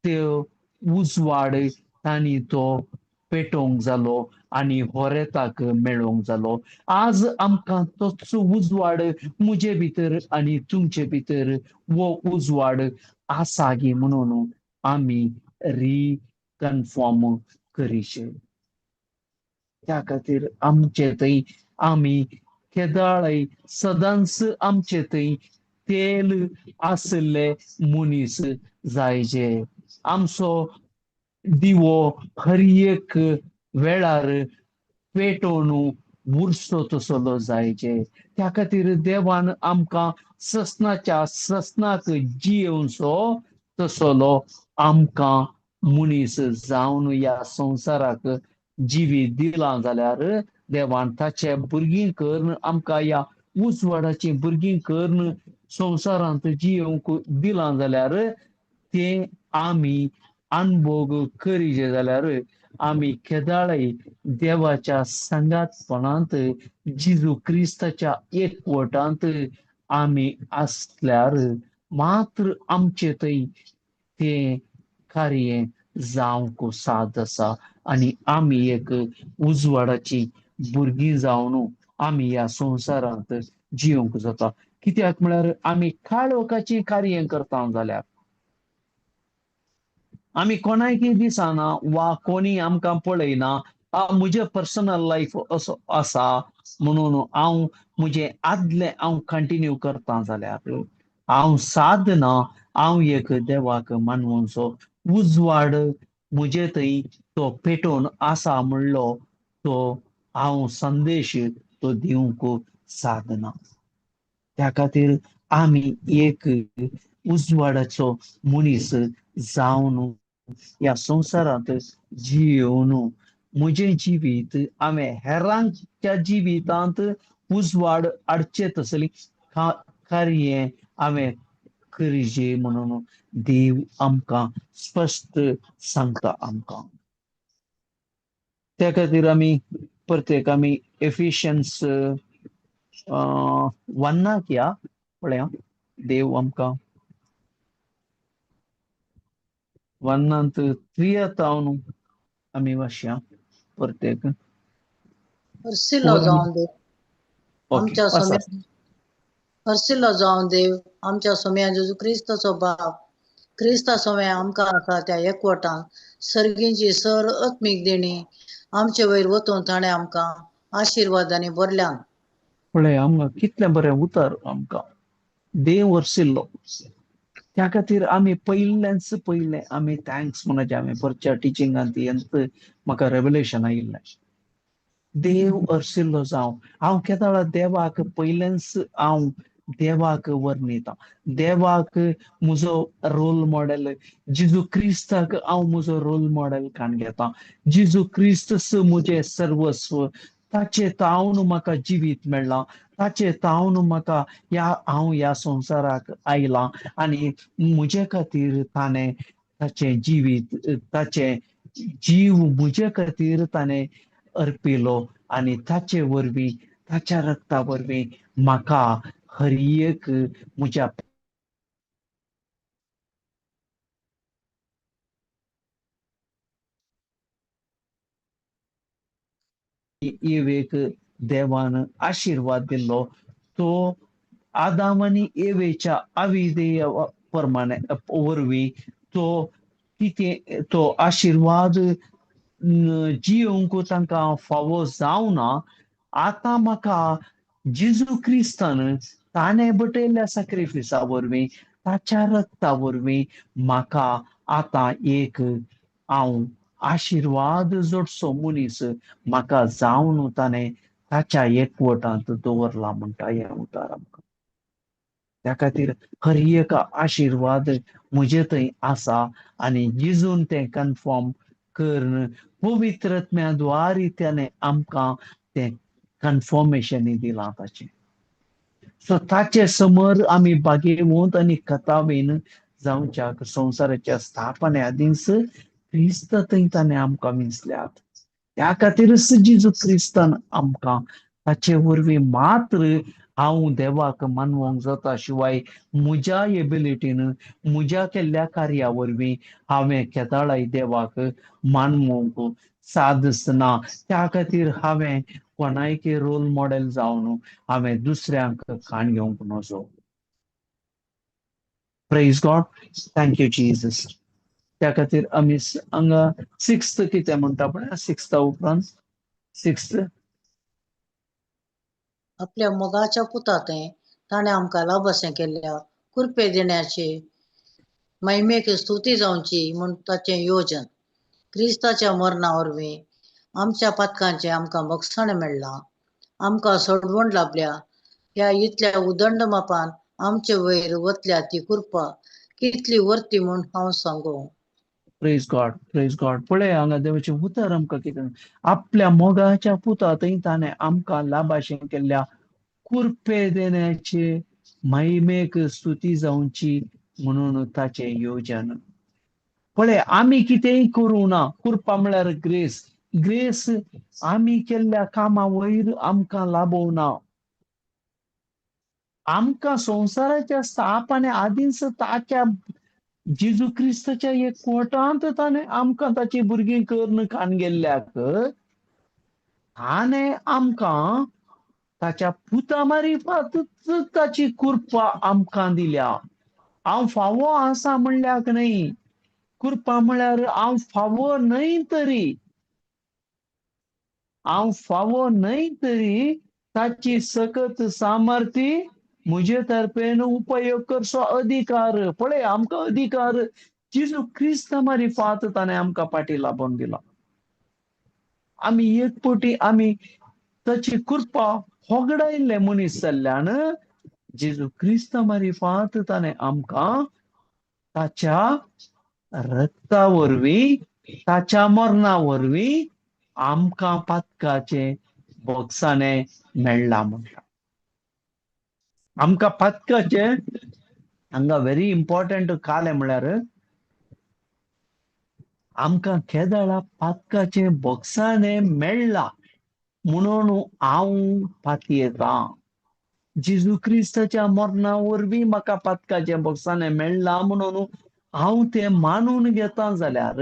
त्यो उजवाड तांणी तो पेटोवंक जालो आनी होरेताक मेळोवंक जालो. आज आमकां तोच उजवाड म्हजे भितर आनी तुमचे भितर वो उजवाड आसा गी म्हणून आमी रिकन्फर्म करीचे. त्या खातीर आमचे थंय आमी केदाळय सदांच आमचे थंय तेल आशिल्ले मनीस जायचे. आमचो दिवो हर एक वेळार पेटोवन उरचो तसलो जायचे. त्या खातीर देवान आमकां ससनाच्या ससनाक जियेवचो तसलो आमकां मनीस जावन ह्या संवसाराक जिवीत दिलां जाल्यार देवान ताचे भुरगीं करून आमकां ह्या उजवाडाची भुरगीं करून संवसारांत जियेवंक दिलां जाल्यार तें आमी अनभोग करीचे जाल्यार आमी केदाळय देवाच्या सांगातपणांत जेजू क्रिस्ताच्या एकवटांत आमी आसल्यार मात्र आमचे थंय तें कार्य जावंक साद आसा आनी आमी एक उजवाडाची भुरगीं जावन आमी ह्या संवसारांत जियोंक जाता. कित्याक म्हळ्यार आमी काळोखाचीं कार्य करता जाल्यार आमी कोणायकी दिसना वा कोणी आमकां पळयना, म्हजें पर्सनल लायफ असो आसा म्हणून हांव म्हजें आदलें हांव कंटिन्यू करता जाल्यार हांव सादना, हांव एक देवाक मानवचो उजवाड म्हजे थंय तो पेटोवन आसा म्हणलो तो हांव संदेश तो दिवंक सादना. त्या खातीर आमी एक उजवाडाचो मनीस जावन ह्या संवसारांत जियोवन म्हजें जिवीत हांवें हेरांच्या जिवितांत उजवाड हाडचे तसली कार्य हांवें करीजे म्हणून देव आमकां स्पश्ट सांगता आमकां. त्या खातीर आमी प्रत्येक आमी एफिशियन्स 1 या पळया देव आमकां 1 3 तावन आमी वाचया प्रत्येक. हर्सिलो जावन देव आमच्या सोम्या, हर्सिलो जावन देव आमच्या सोम्या जेजू क्रिस्ताचो बाप क्रिस्ता सोम्या आमकां आसा त्या एकवटान सर्गींची सर आत्मीक देणी आमचे वयर वतून ताणें आमकां आशिर्वादांनी भरल्यान. पळय आमकां कितलें बरें उतर आमकां देव हर्सिल्लो. त्या खातीर आमी पयलेंच पयलें आमी thanks म्हणचे आमी परच्या टिचिंगांत हेंच म्हाका रेवलेशन आयिल्लें. देव हर्सिल्लो जावं हांव केदाळा देवाक पयलेंच हांव देवाक वर्णिता, देवाक म्हजो रोल मॉडेल जेजू क्रिस्ताक हांव म्हजो रोल मॉडेल काण घेता. जेजू क्रिस्त म्हजें सर्वस्व, ताचे तावन म्हाका जिवीत मेळ्ळां, ताचे तावन म्हाका ह्या हांव ह्या संवसाराक आयलां आनी म्हजे खातीर ताणें ताचें जिवीत ताचें जीव म्हजे खातीर ताणें अर्पिलो आनी ताचे वरवीं ताच्या रक्ता वरवीं म्हाका हर एक म्हज्या एवेक देवान आशिर्वाद दिल्लो तो आदाम आनी एवेच्या अविधेय प्रमाणे वरवीं तो कितें तो आशिर्वाद जियोवंक तांकां फावो जावना. आतां म्हाका जेजू क्रिस्तान ताणें बटयल्ल्या सॅक्रिफिसा वरवीं ताच्या रक्ता वरवीं म्हाका आतां एक हांव आशिर्वाद जोडचो मनीस म्हाका जावन ताणें ताच्या एकवटांत दवरला म्हणटा हें उतार आमकां. त्या खातीर हर एक आशिर्वाद म्हजे थंय आसा आनी जिजून तें कन्फर्म करून पवित्र आत्म्या द्वारी त्याने आमकां तें कन्फर्मेशन दिलां ताचें. सो ताचे समर आमी बागेवंत आनी कथावीन जावच्याक संवसाराच्या स्थापने आदींच क्रिस्त थंय ताणें आमकां विंचल्यात. त्या खातीरच जेजू क्रिस्तान आमकां ताचे वरवीं मात्र हांव देवाक मानवंक जाता शिवाय म्हज्या एबिलिटीन म्हज्या केल्ल्या कार्या वरवीं हांवें केदाळाय देवाक मानवंक सादच ना. त्या खातीर हांवें कोणायकी रोल मॉडेल जावन हांवें दुसऱ्यांक खाण घेवंक नजो. Praise God, thank you Jesus. त्या खातीर आमी हांगा सिक्स्थ कितें म्हणटा पळय, सिक्स्था उपरांत सिक्स्थ आपल्या मोगाच्या पुता थंय ताणें आमकां लाभशें केल्ल्या कृपे देण्याची महिमेक स्तुती जावची म्हूण ताचें योजन क्रिस्ताच्या मरणा वरवीं आमच्या पातकांचें आमकां बक्षण मेळ्ळां, आमकां सोडवण लाभल्या. ह्या इतल्या उदंड मापान आमचे वयर वतल्या ती कृपा कितली वर्ती म्हूण हांव सांगू. Praise God, praise God. पळय हांगा देवाचें उतर आमकां कितें, आपल्या मोगाच्या पुता थंय ताणें आमकां लाभाशें केल्ल्या कुरपे देण्याचे महिमेक स्तुती जावची म्हणून ताचें योजन. पळय आमी कितेंय करूं ना, कुरपा म्हळ्यार ग्रेस. ग्रेस आमी केल्ल्या कामा वयर आमकां लाभोवना. आमकां संवसाराच्या स्थापने आदींच ताच्या जेजू क्रिस्ताच्या एकवटांत ताणें आमकां ताची भुरगीं करून कान गेल्ल्याक ताणें आमकां ताच्या पुता मारिफातच ताची कृपा आमकां दिल्या. हांव फावो आसा म्हणल्याक न्हय, कृपा म्हळ्यार हांव फावो न्हय तरी, हांव फावो न्हय तरी ताची सकत सामर्थ्य म्हजे तर्फेन उपयोग करचो अधिकार. पळय आमकां अधिकार जेजू क्रिस्ता मारिफात ताणें आमकां फाटीं लाबोवन दिला. आमी एक पटी आमी ताची कृपा होगडायल्ले मनीस जाल्ल्यान जेजू क्रिस्ता मारिफात ताणें आमकां ताच्या रक्ता वरवीं ताच्या मरणा वरवीं आमकां पातकाचें बोगसाणें मेळ्ळां म्हणटा. आमकां पातकाचें हांगा व्हेरी इम्पॉर्टंट कालें म्हळ्यार आमकां केदळा पातकाचें बोगसाणें मेळ्ळां म्हणून हांव पातयेतां. जेजू क्रिस्ताच्या मरणा वरवीं म्हाका पातकाचें बोगसाणें मेळ्ळां म्हणून हांव तें मानून घेता जाल्यार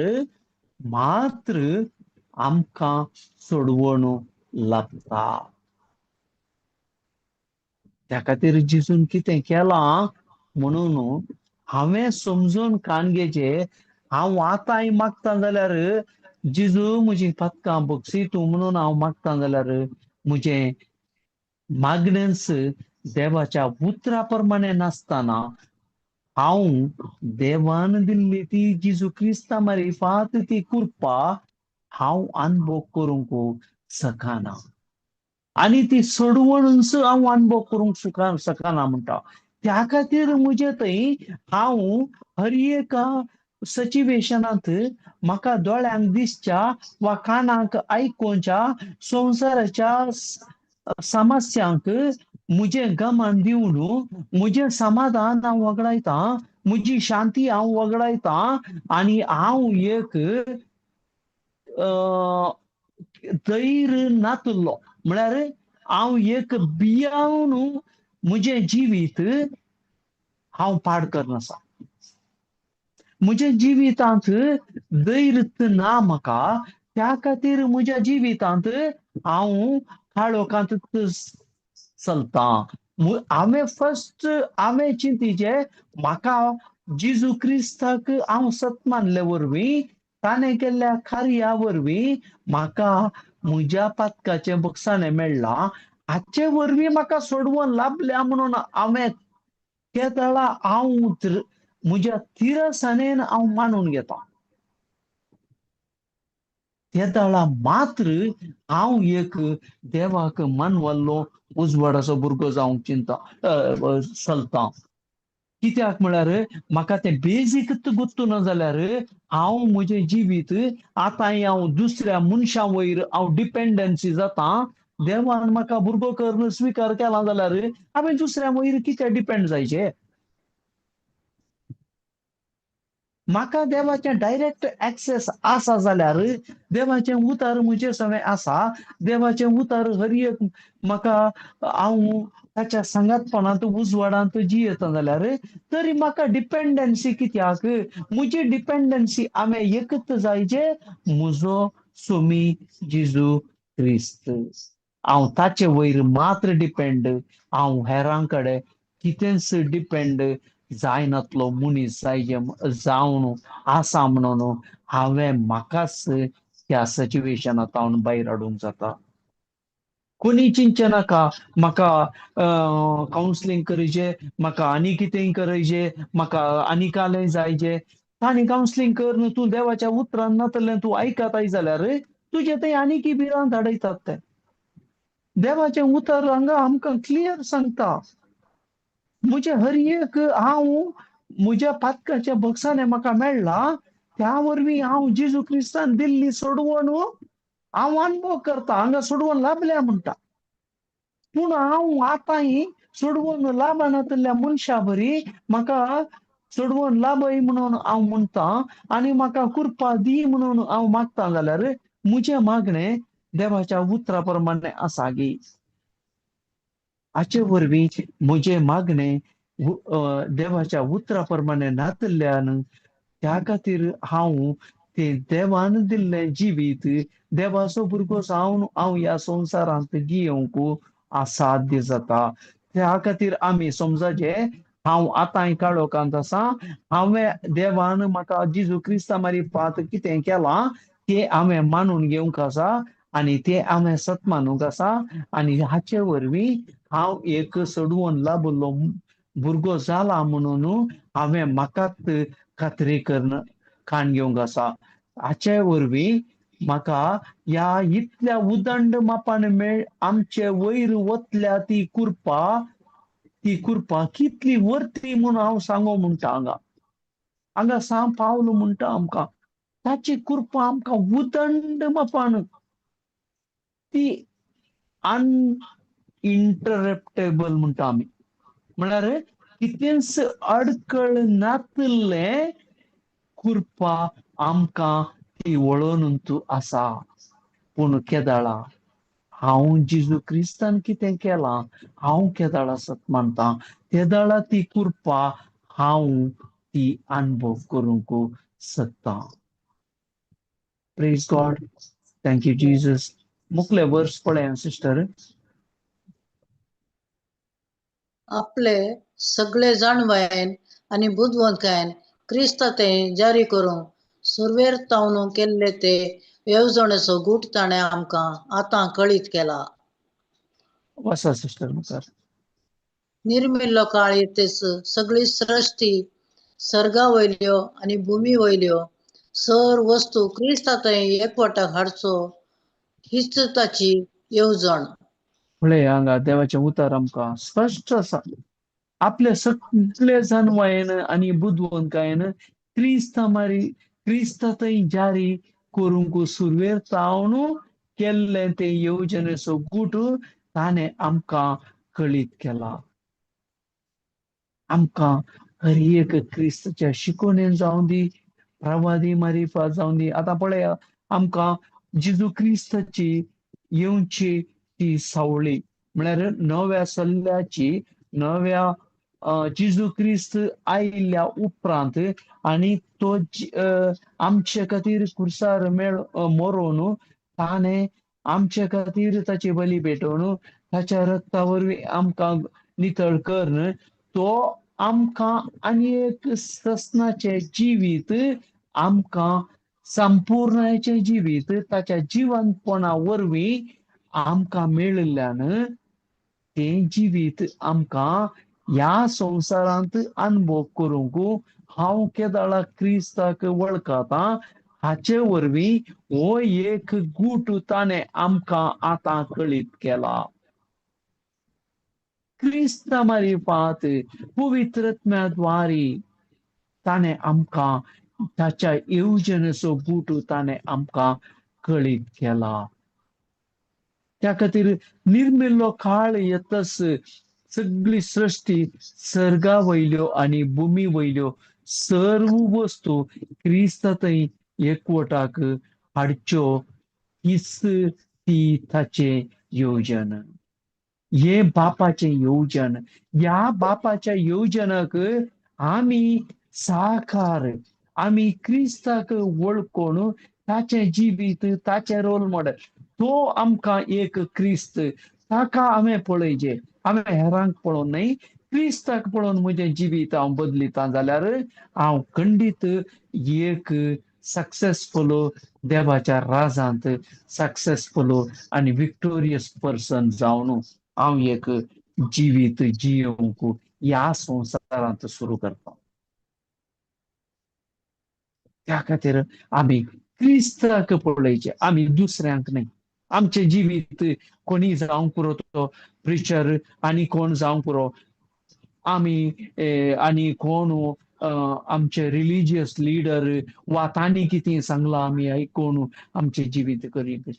मात्र आमकां सोडवण लागता. त्या खातीर जेजून कितें केलां म्हणून हांवें समजून कान घेवचें. हांव आतांय मागता जाल्यार जेजू म्हजी पातकां बक्षी तूं म्हणून हांव मागता जाल्यार म्हजें मागणेंच देवाच्या उतरा प्रमाणे नासतना हांव देवान दिल्ली ती जेजू क्रिस्ता मारिफात ती कृपा हांव अनुभव करूंक शकना आनी ती सोडवणूच हांव अनुभव करूंक शकना म्हणटा. त्या खातीर म्हजे थंय हांव हर एका सिच्युएशनांत म्हाका दोळ्यांक दिसच्या वा कानाक आयकुच्या संवसाराच्या समस्यांक म्हजें गमन दिवन म्हजें समाधान हांव वगडायतां, म्हजी शांती हांव वगडायतां आनी हांव एक धैर्य नातुल्लो म्हळ्यार हांव एक भियावन म्हजें जिवीत हांव पाड करनासा. म्हज्या जिवितांत धैर्य ना म्हाका, त्या खातीर म्हज्या जिवितांत हांव काळोखांत चलतां. हांवें फर्स्ट हांवें चिंतीचें म्हाका जेजू क्रिस्ताक हांव सत मानले वरवीं ताणें केल्ल्या कार्या वरवीं म्हाका म्हज्या पातकाचें बक्षाणें मेळ्ळां, हाचे वरवीं म्हाका सोडवण लाभल्या म्हणून हांवें तेदळा हांव म्हज्या तिरसाणेन हांव मानून घेता, तेदळा मात्र हांव एक देवाक मानवल्लो उजवाडाचो भुरगो जावंक चिंता चलता. कित्याक म्हळ्यार म्हाका तें बेजीक गुत्तू ना जाल्यार हांव म्हजें जिवीत आतां हांव दुसऱ्या मनशां वयर हांव डिपेंडन्सी जाता. देवान म्हाका भुरगो करून स्विकार केला जाल्यार हांवें दुसऱ्या वयर कित्याक डिपेंड जायचें? म्हाका देवाचें डायरेक्ट एक्सेस आसा जाल्यार देवाचें उतार म्हजे सवें आसा, देवाचें उतार हर एक म्हाका हांव ताच्या सांगातपणांत उजवाडांत जियेता जाल्यार तरी म्हाका डिपेंडन्सी कित्याक? म्हजी डिपेंडन्सी हांवें एकच जायचे, म्हजो सोमी जेजू क्रिस्त. हांव ताचे वयर मात्र डिपेंड, हांव हेरां कडेन कितेंच डिपेंड जायनातलो मनीस जायजे जावन आसा म्हणून हांवें म्हाकाच त्या सिच्युएशनांत हांव भायर हाडूंक जाता. कोणी चिंतचें नाका म्हाका कावन्सिलींग करचें, म्हाका आनी कितेंय करचें, म्हाका आनी कालें जायचें. तांणी कावन्सिलींग कर, तूं देवाच्या उतरान नातलें तूं आयकताय जाल्यार तुजें थंय आनी की भिरांत हाडयतात ते. देवाचें उतर हांगा आमकां क्लियर सांगता, म्हजें हर एक हांव म्हज्या पातकाच्या बक्षाने म्हाका मेळ्ळा, त्या वरवीं हांव जेजू क्रिस्तान दिल्ली सोडवण हांव अनुभव करता. हांगा सोडवण लाभल्या म्हणटा, पूण हांव आतांय सोडवण लाभनातल्या मनशा बरी म्हाका सोडवण लाभय म्हणून हांव म्हणटा आनी म्हाका कृपा दी म्हणून हांव मागता जाल्यार म्हजें मागणें देवाच्या उतरा प्रमाणे आसा गी? हाचे वरवीं म्हजें मागणें देवाच्या उतरा प्रमाणे नातल्यान त्या खातीर हांव ते देवान दिल्लें जिवीत देवाचो भुरगो जावन हांव ह्या संवसारांत जियेवंक असाध्य जाता. त्या खातीर आमी समजाचें हांव आतांय काळोखांत आसा, हांवें देवान म्हाका जेजू क्रिस्ता मारिफात कितें केलां तें हांवें मानून घेवंक आसा आनी तें हांवें सत मानूंक आसा आनी हाचे वरवीं हांव एक सोडवून लाबिल्लो भुरगो जाला म्हणून हांवें म्हाकाच खात्री करून खाण घेवंक आसा. हाचे वरवीं म्हाका ह्या इतल्या उदंड मापान मेळ आमचे वयर वतल्या ती कृपा, ती कृपा कितली वर्ती म्हणून हांव सांगो म्हणटा. हांगा हांगा सांग पावलो म्हणटा आमकां ताची कृपा आमकां उदंड मापान ती अनइंटरप्टेबल म्हणटा आमी, म्हळ्यार कितेंच अडकळ नातिल्लें कृपा आमकां ती वळोवन तूं आसा. पूण केदाळा हांव जेजू क्रिस्तान कितें केलां हांव केदाळा सत मानता तेदाळा ती कृपा हांव ती अनुभव करूंक शकता. Praise God, thank you Jesus. मुखले वर्स पळय सिस्टर. आपले सगळे जाणवायेन आनी बुदवंतकायेन क्रिस्ता ते जारी करूंक सुरवेर तावन केल्ले ते येवजणेचो गूट ताणें आमकां आतां कळीत केला. वाचा सिस्टर मुखार. निर्मिल्लो काळ येतेच सगळी सृष्टी सर्गा वयल्यो आनी भुमी वयल्यो सर वस्तू क्रिस्ता थंय एकवटाक हाडचो हीच ताची येवजण. पळय हांगा देवाचें उतर आमकां स्पश्ट आसा, आपले सगळे जाणवायेन आनी बुदवंतकायेन क्रिस्ता मारी क्रिस्ता थंय जारी करूंक सुरवेर तावन केल्लें ते येवजणेचो गूट ताणें आमकां कळीत केला. आमकां हर एक क्रिस्ताच्या शिकोवणेन जावं दी, प्रवादी मारिफात जावं दी. आतां पळया आमकां जेजू क्रिस्ताची येवची ती सावळी म्हळ्यार नव्या सल्ल्याची नव्या जेजू क्रिस्त आयिल्ल्या उपरांत आनी तो आमचे खातीर खुर्सार मेळ मरोवन ताणें आमचे खातीर ताची बली पेटोवन ताच्या रक्ता वरवीं आमकां नितळ करून तो आमकां आनी एक ससनाचें जिवीत आमकां संपूर्णाचें जिवीत ताच्या जिवनपणा वरवीं आमकां मेळिल्ल्यान तें जिवीत आमकां ह्या संवसारांत अनुभव करूंक हांव केदाळा क्रिस्ताक वळखता हाचे वरवीं हो एक गूट ताणें आमकां आतां कळीत केला. क्रिस्ता मारिफात पवित्रत्म्या द्वारी ताणें आमकां ताच्या येवजणेचो गूट ताणें आमकां कळीत केला. त्या खातीर निर्मिल्लो काळ येतच सगळी सृश्टी सर्गा वयल्यो आनी भुमी वयल्यो सर्व वस्तू क्रिस्ता थंय एकवटाक हाडच्यो हीच ती ताचें येवजण. हे बापाचें येवजण. ह्या बापाच्या येवजणाक आमी साकार, आमी क्रिस्ताक वळखून ताचें जिवीत, ताचें रोल मॉडेल, तो आमकां एक क्रिस्त, ताका हांवें पळयचें. हांवें हेरांक पळोवन न्हय, क्रिस्ताक पळोवन म्हजें जिवीत हांव बदलिता जाल्यार हांव खंडीत एक सक्सेसफुल देवाच्या राजांत सक्सेसफुल आनी विक्टोरियस पर्सन जावन हांव एक जिवीत जियोवंक ह्या संवसारांत सुरू करता. त्या खातीर आमी क्रिस्ताक पळयचें, आमी दुसऱ्यांक न्हय. आमचें जिवीत कोणी जावंक पुरो तो प्रिचर आनी कोण जावंक पुरो, आमी आनी कोण आमचे रिलिजियस लिडर वा तांणी कितें सांगलां आमी आयकून आमचें जिवीत करीत,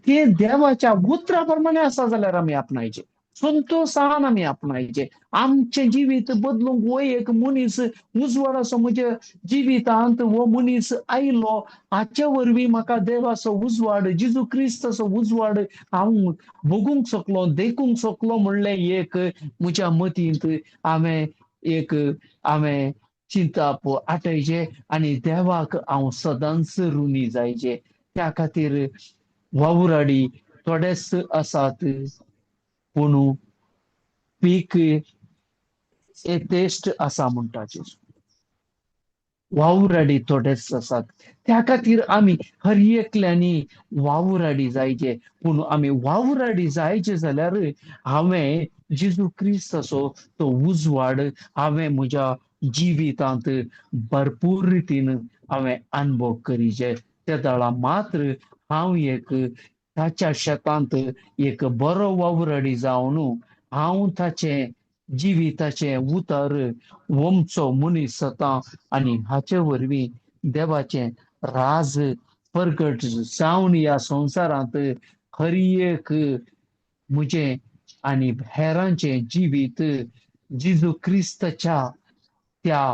तें देवाच्या उतरा प्रमाणे आसा जाल्यार आमी आपणायचें, संतोशान आमी आपणायचें. आमचें जिवीत बदलूंक हो एक मनीस उजवाडाचो म्हज्या जिवितांत हो मनीस आयलो, हाचे वरवीं म्हाका देवाचो उजवाड, जेजू क्रिस्ताचो उजवाड हांव भोगूंक शकलो, देखूंक शकलो म्हणलें एक म्हज्या मतींत हांवें एक हांवें चिंताप आटयचें आनी देवाक हांव सदांच ऋणी जायचें. त्या खातीर वावुराडी थोडेच आसात पूण पीक येतेश्ट आसा म्हणटा जेजू. वावुराडी थोडेच आसात, त्या खातीर आमी हर एकल्यांनी वावुराडी जायचे. पूण आमी वावुराडी जायचे जाल्यार हांवें जेजू क्रिस्ताचो तो उजवाड हांवें म्हज्या जिवितांत भरपूर रितीन हांवें अनुभव करीचे. त्या दळा मात्र हांव एक ताच्या शेतांत एक बरो वावुराडी जावन हांव ताचें जिविताचें उतर वमचो मनीस जाता आनी हाचे वरवीं देवाचें राज परगट जावन ह्या संवसारांत हर एक म्हजें आनी हेरांचें जिवीत जेजू क्रिस्ताच्या त्या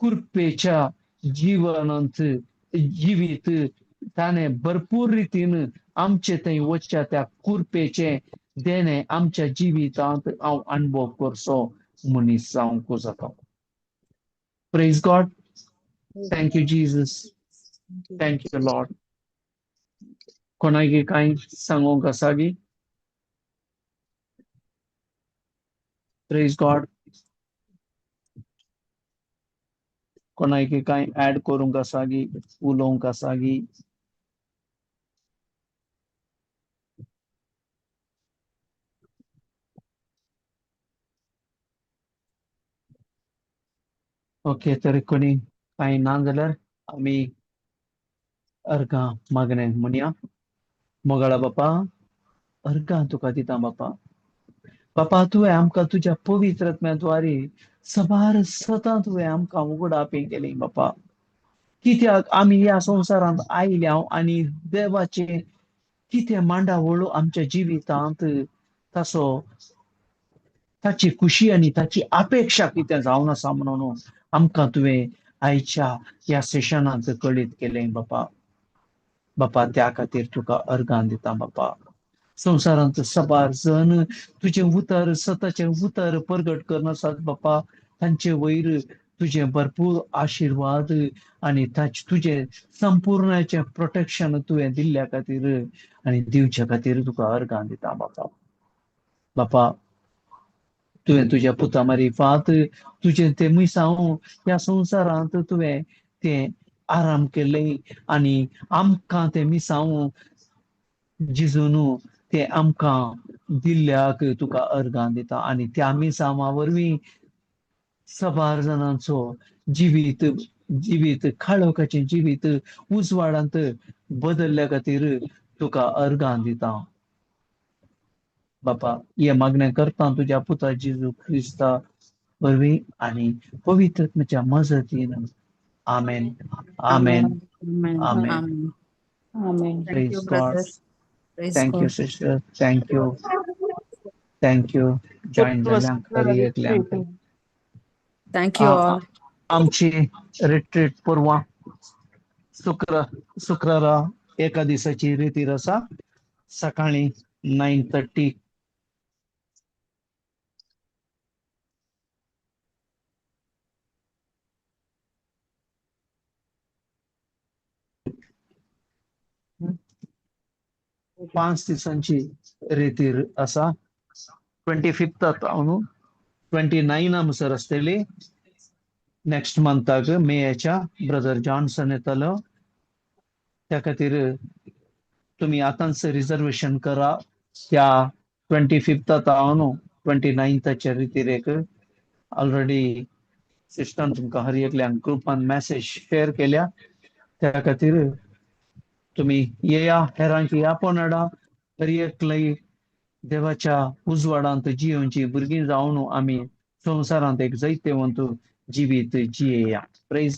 कृपेच्या जिवनांत जिवीत ताणें भरपूर रितीन आमचे थंय वचच्या त्या कृपेचें देणें आमच्या जिवितांत हांव अनुभव करचो मनीस जावंक जाता. Praise God. Thank you Jesus. Thank you Lord. कोणाक कांय सांगूंक आसा गी? Praise God. कोणाक कांय ऍड करूंक आसा गी, उलोवंक आसा गी? ओके, तर कोणी कांय ना जाल्यार आमी अर्घां मागणें म्हणया. मोगाळा बापा, अर्घां तुका दिता बापा. बापा, तुवें आमकां तुज्या पवित्र आत्म्या सबार सदां तुवें आमकां उगडापी केली बापा. कित्याक आमी ह्या संवसारांत आयल्या आनी देवाचें कितें मांडावळ आमच्या जिवितांत ताचो ताची खुशी आनी ताची अपेक्षा कितें जावन आसा म्हणून आमकां तुवें आयच्या ह्या सेशनांत कळीत केलें बापा. बापा, त्या खातीर तुका अर्गां दिता बापा. संवसारांत सबार जण तुजें उतर, सताचें उतर परगट करनासात बापा, तांचे वयर तुजें भरपूर आशिर्वाद आनी तुजें संपूर्णाचें प्रोटेक्शन तुवें दिल्ल्या खातीर आनी दिवच्या खातीर तुका अर्गां दिता बापा. बापा, तुवें तुज्या पुता मारिफात तुजें तें मिसांव ह्या संवसारांत तुवें तें आराम केलें आनी आमकां तें मिसांव जिजून तें आमकां दिल्ल्याक तुका अर्गां दिता आनी त्या मिसांवा वरवीं सबार जाणांचो जिवीत जिवीत काळोखाचें जिवीत उजवाडांत बदलल्या खातीर तुका अर्गां दिता. बापा हे मागणें करता तुज्या पुता जेजू क्रिस्ता वरवीं आनी पवित्र आत्म्याच्या मजतीन. आमेन, आमेन, Amen. Amen. Amen. Amen. Thank Praise you, God. brothers. Praise Thank you God. Sister, thank you, thank you join जाल्ल्यांक हर एकल्यांक. Thank you all. आमची रिट्रीट परवां शुक्रारा एका दिसाची रितीर आसा, सकाळी 9:30. 5 दिसांची रितीर आसा. 25 न्हू 29 म्हणसर आसतली नेक्स्ट मंथाक मेयाच्या. ब्रदर जॉन्सन येतलो, त्या खातीर तुमी आतांच रिजर्वेशन करा. त्या 25 न्हू 29थाच्या रितीरेक ऑलरेडी सिस्टरान तुमकां हर एकल्यान ग्रुपान मॅसेज शेअर केल्या. त्या खातीर तुमी येया, हेरांक आपोवन हाडा. हर एकले देवाच्या उजवाडांत जियोवची भुरगीं जावन आमी संवसारांत एक जैतवंत जिवीत जियेया. प्रेज.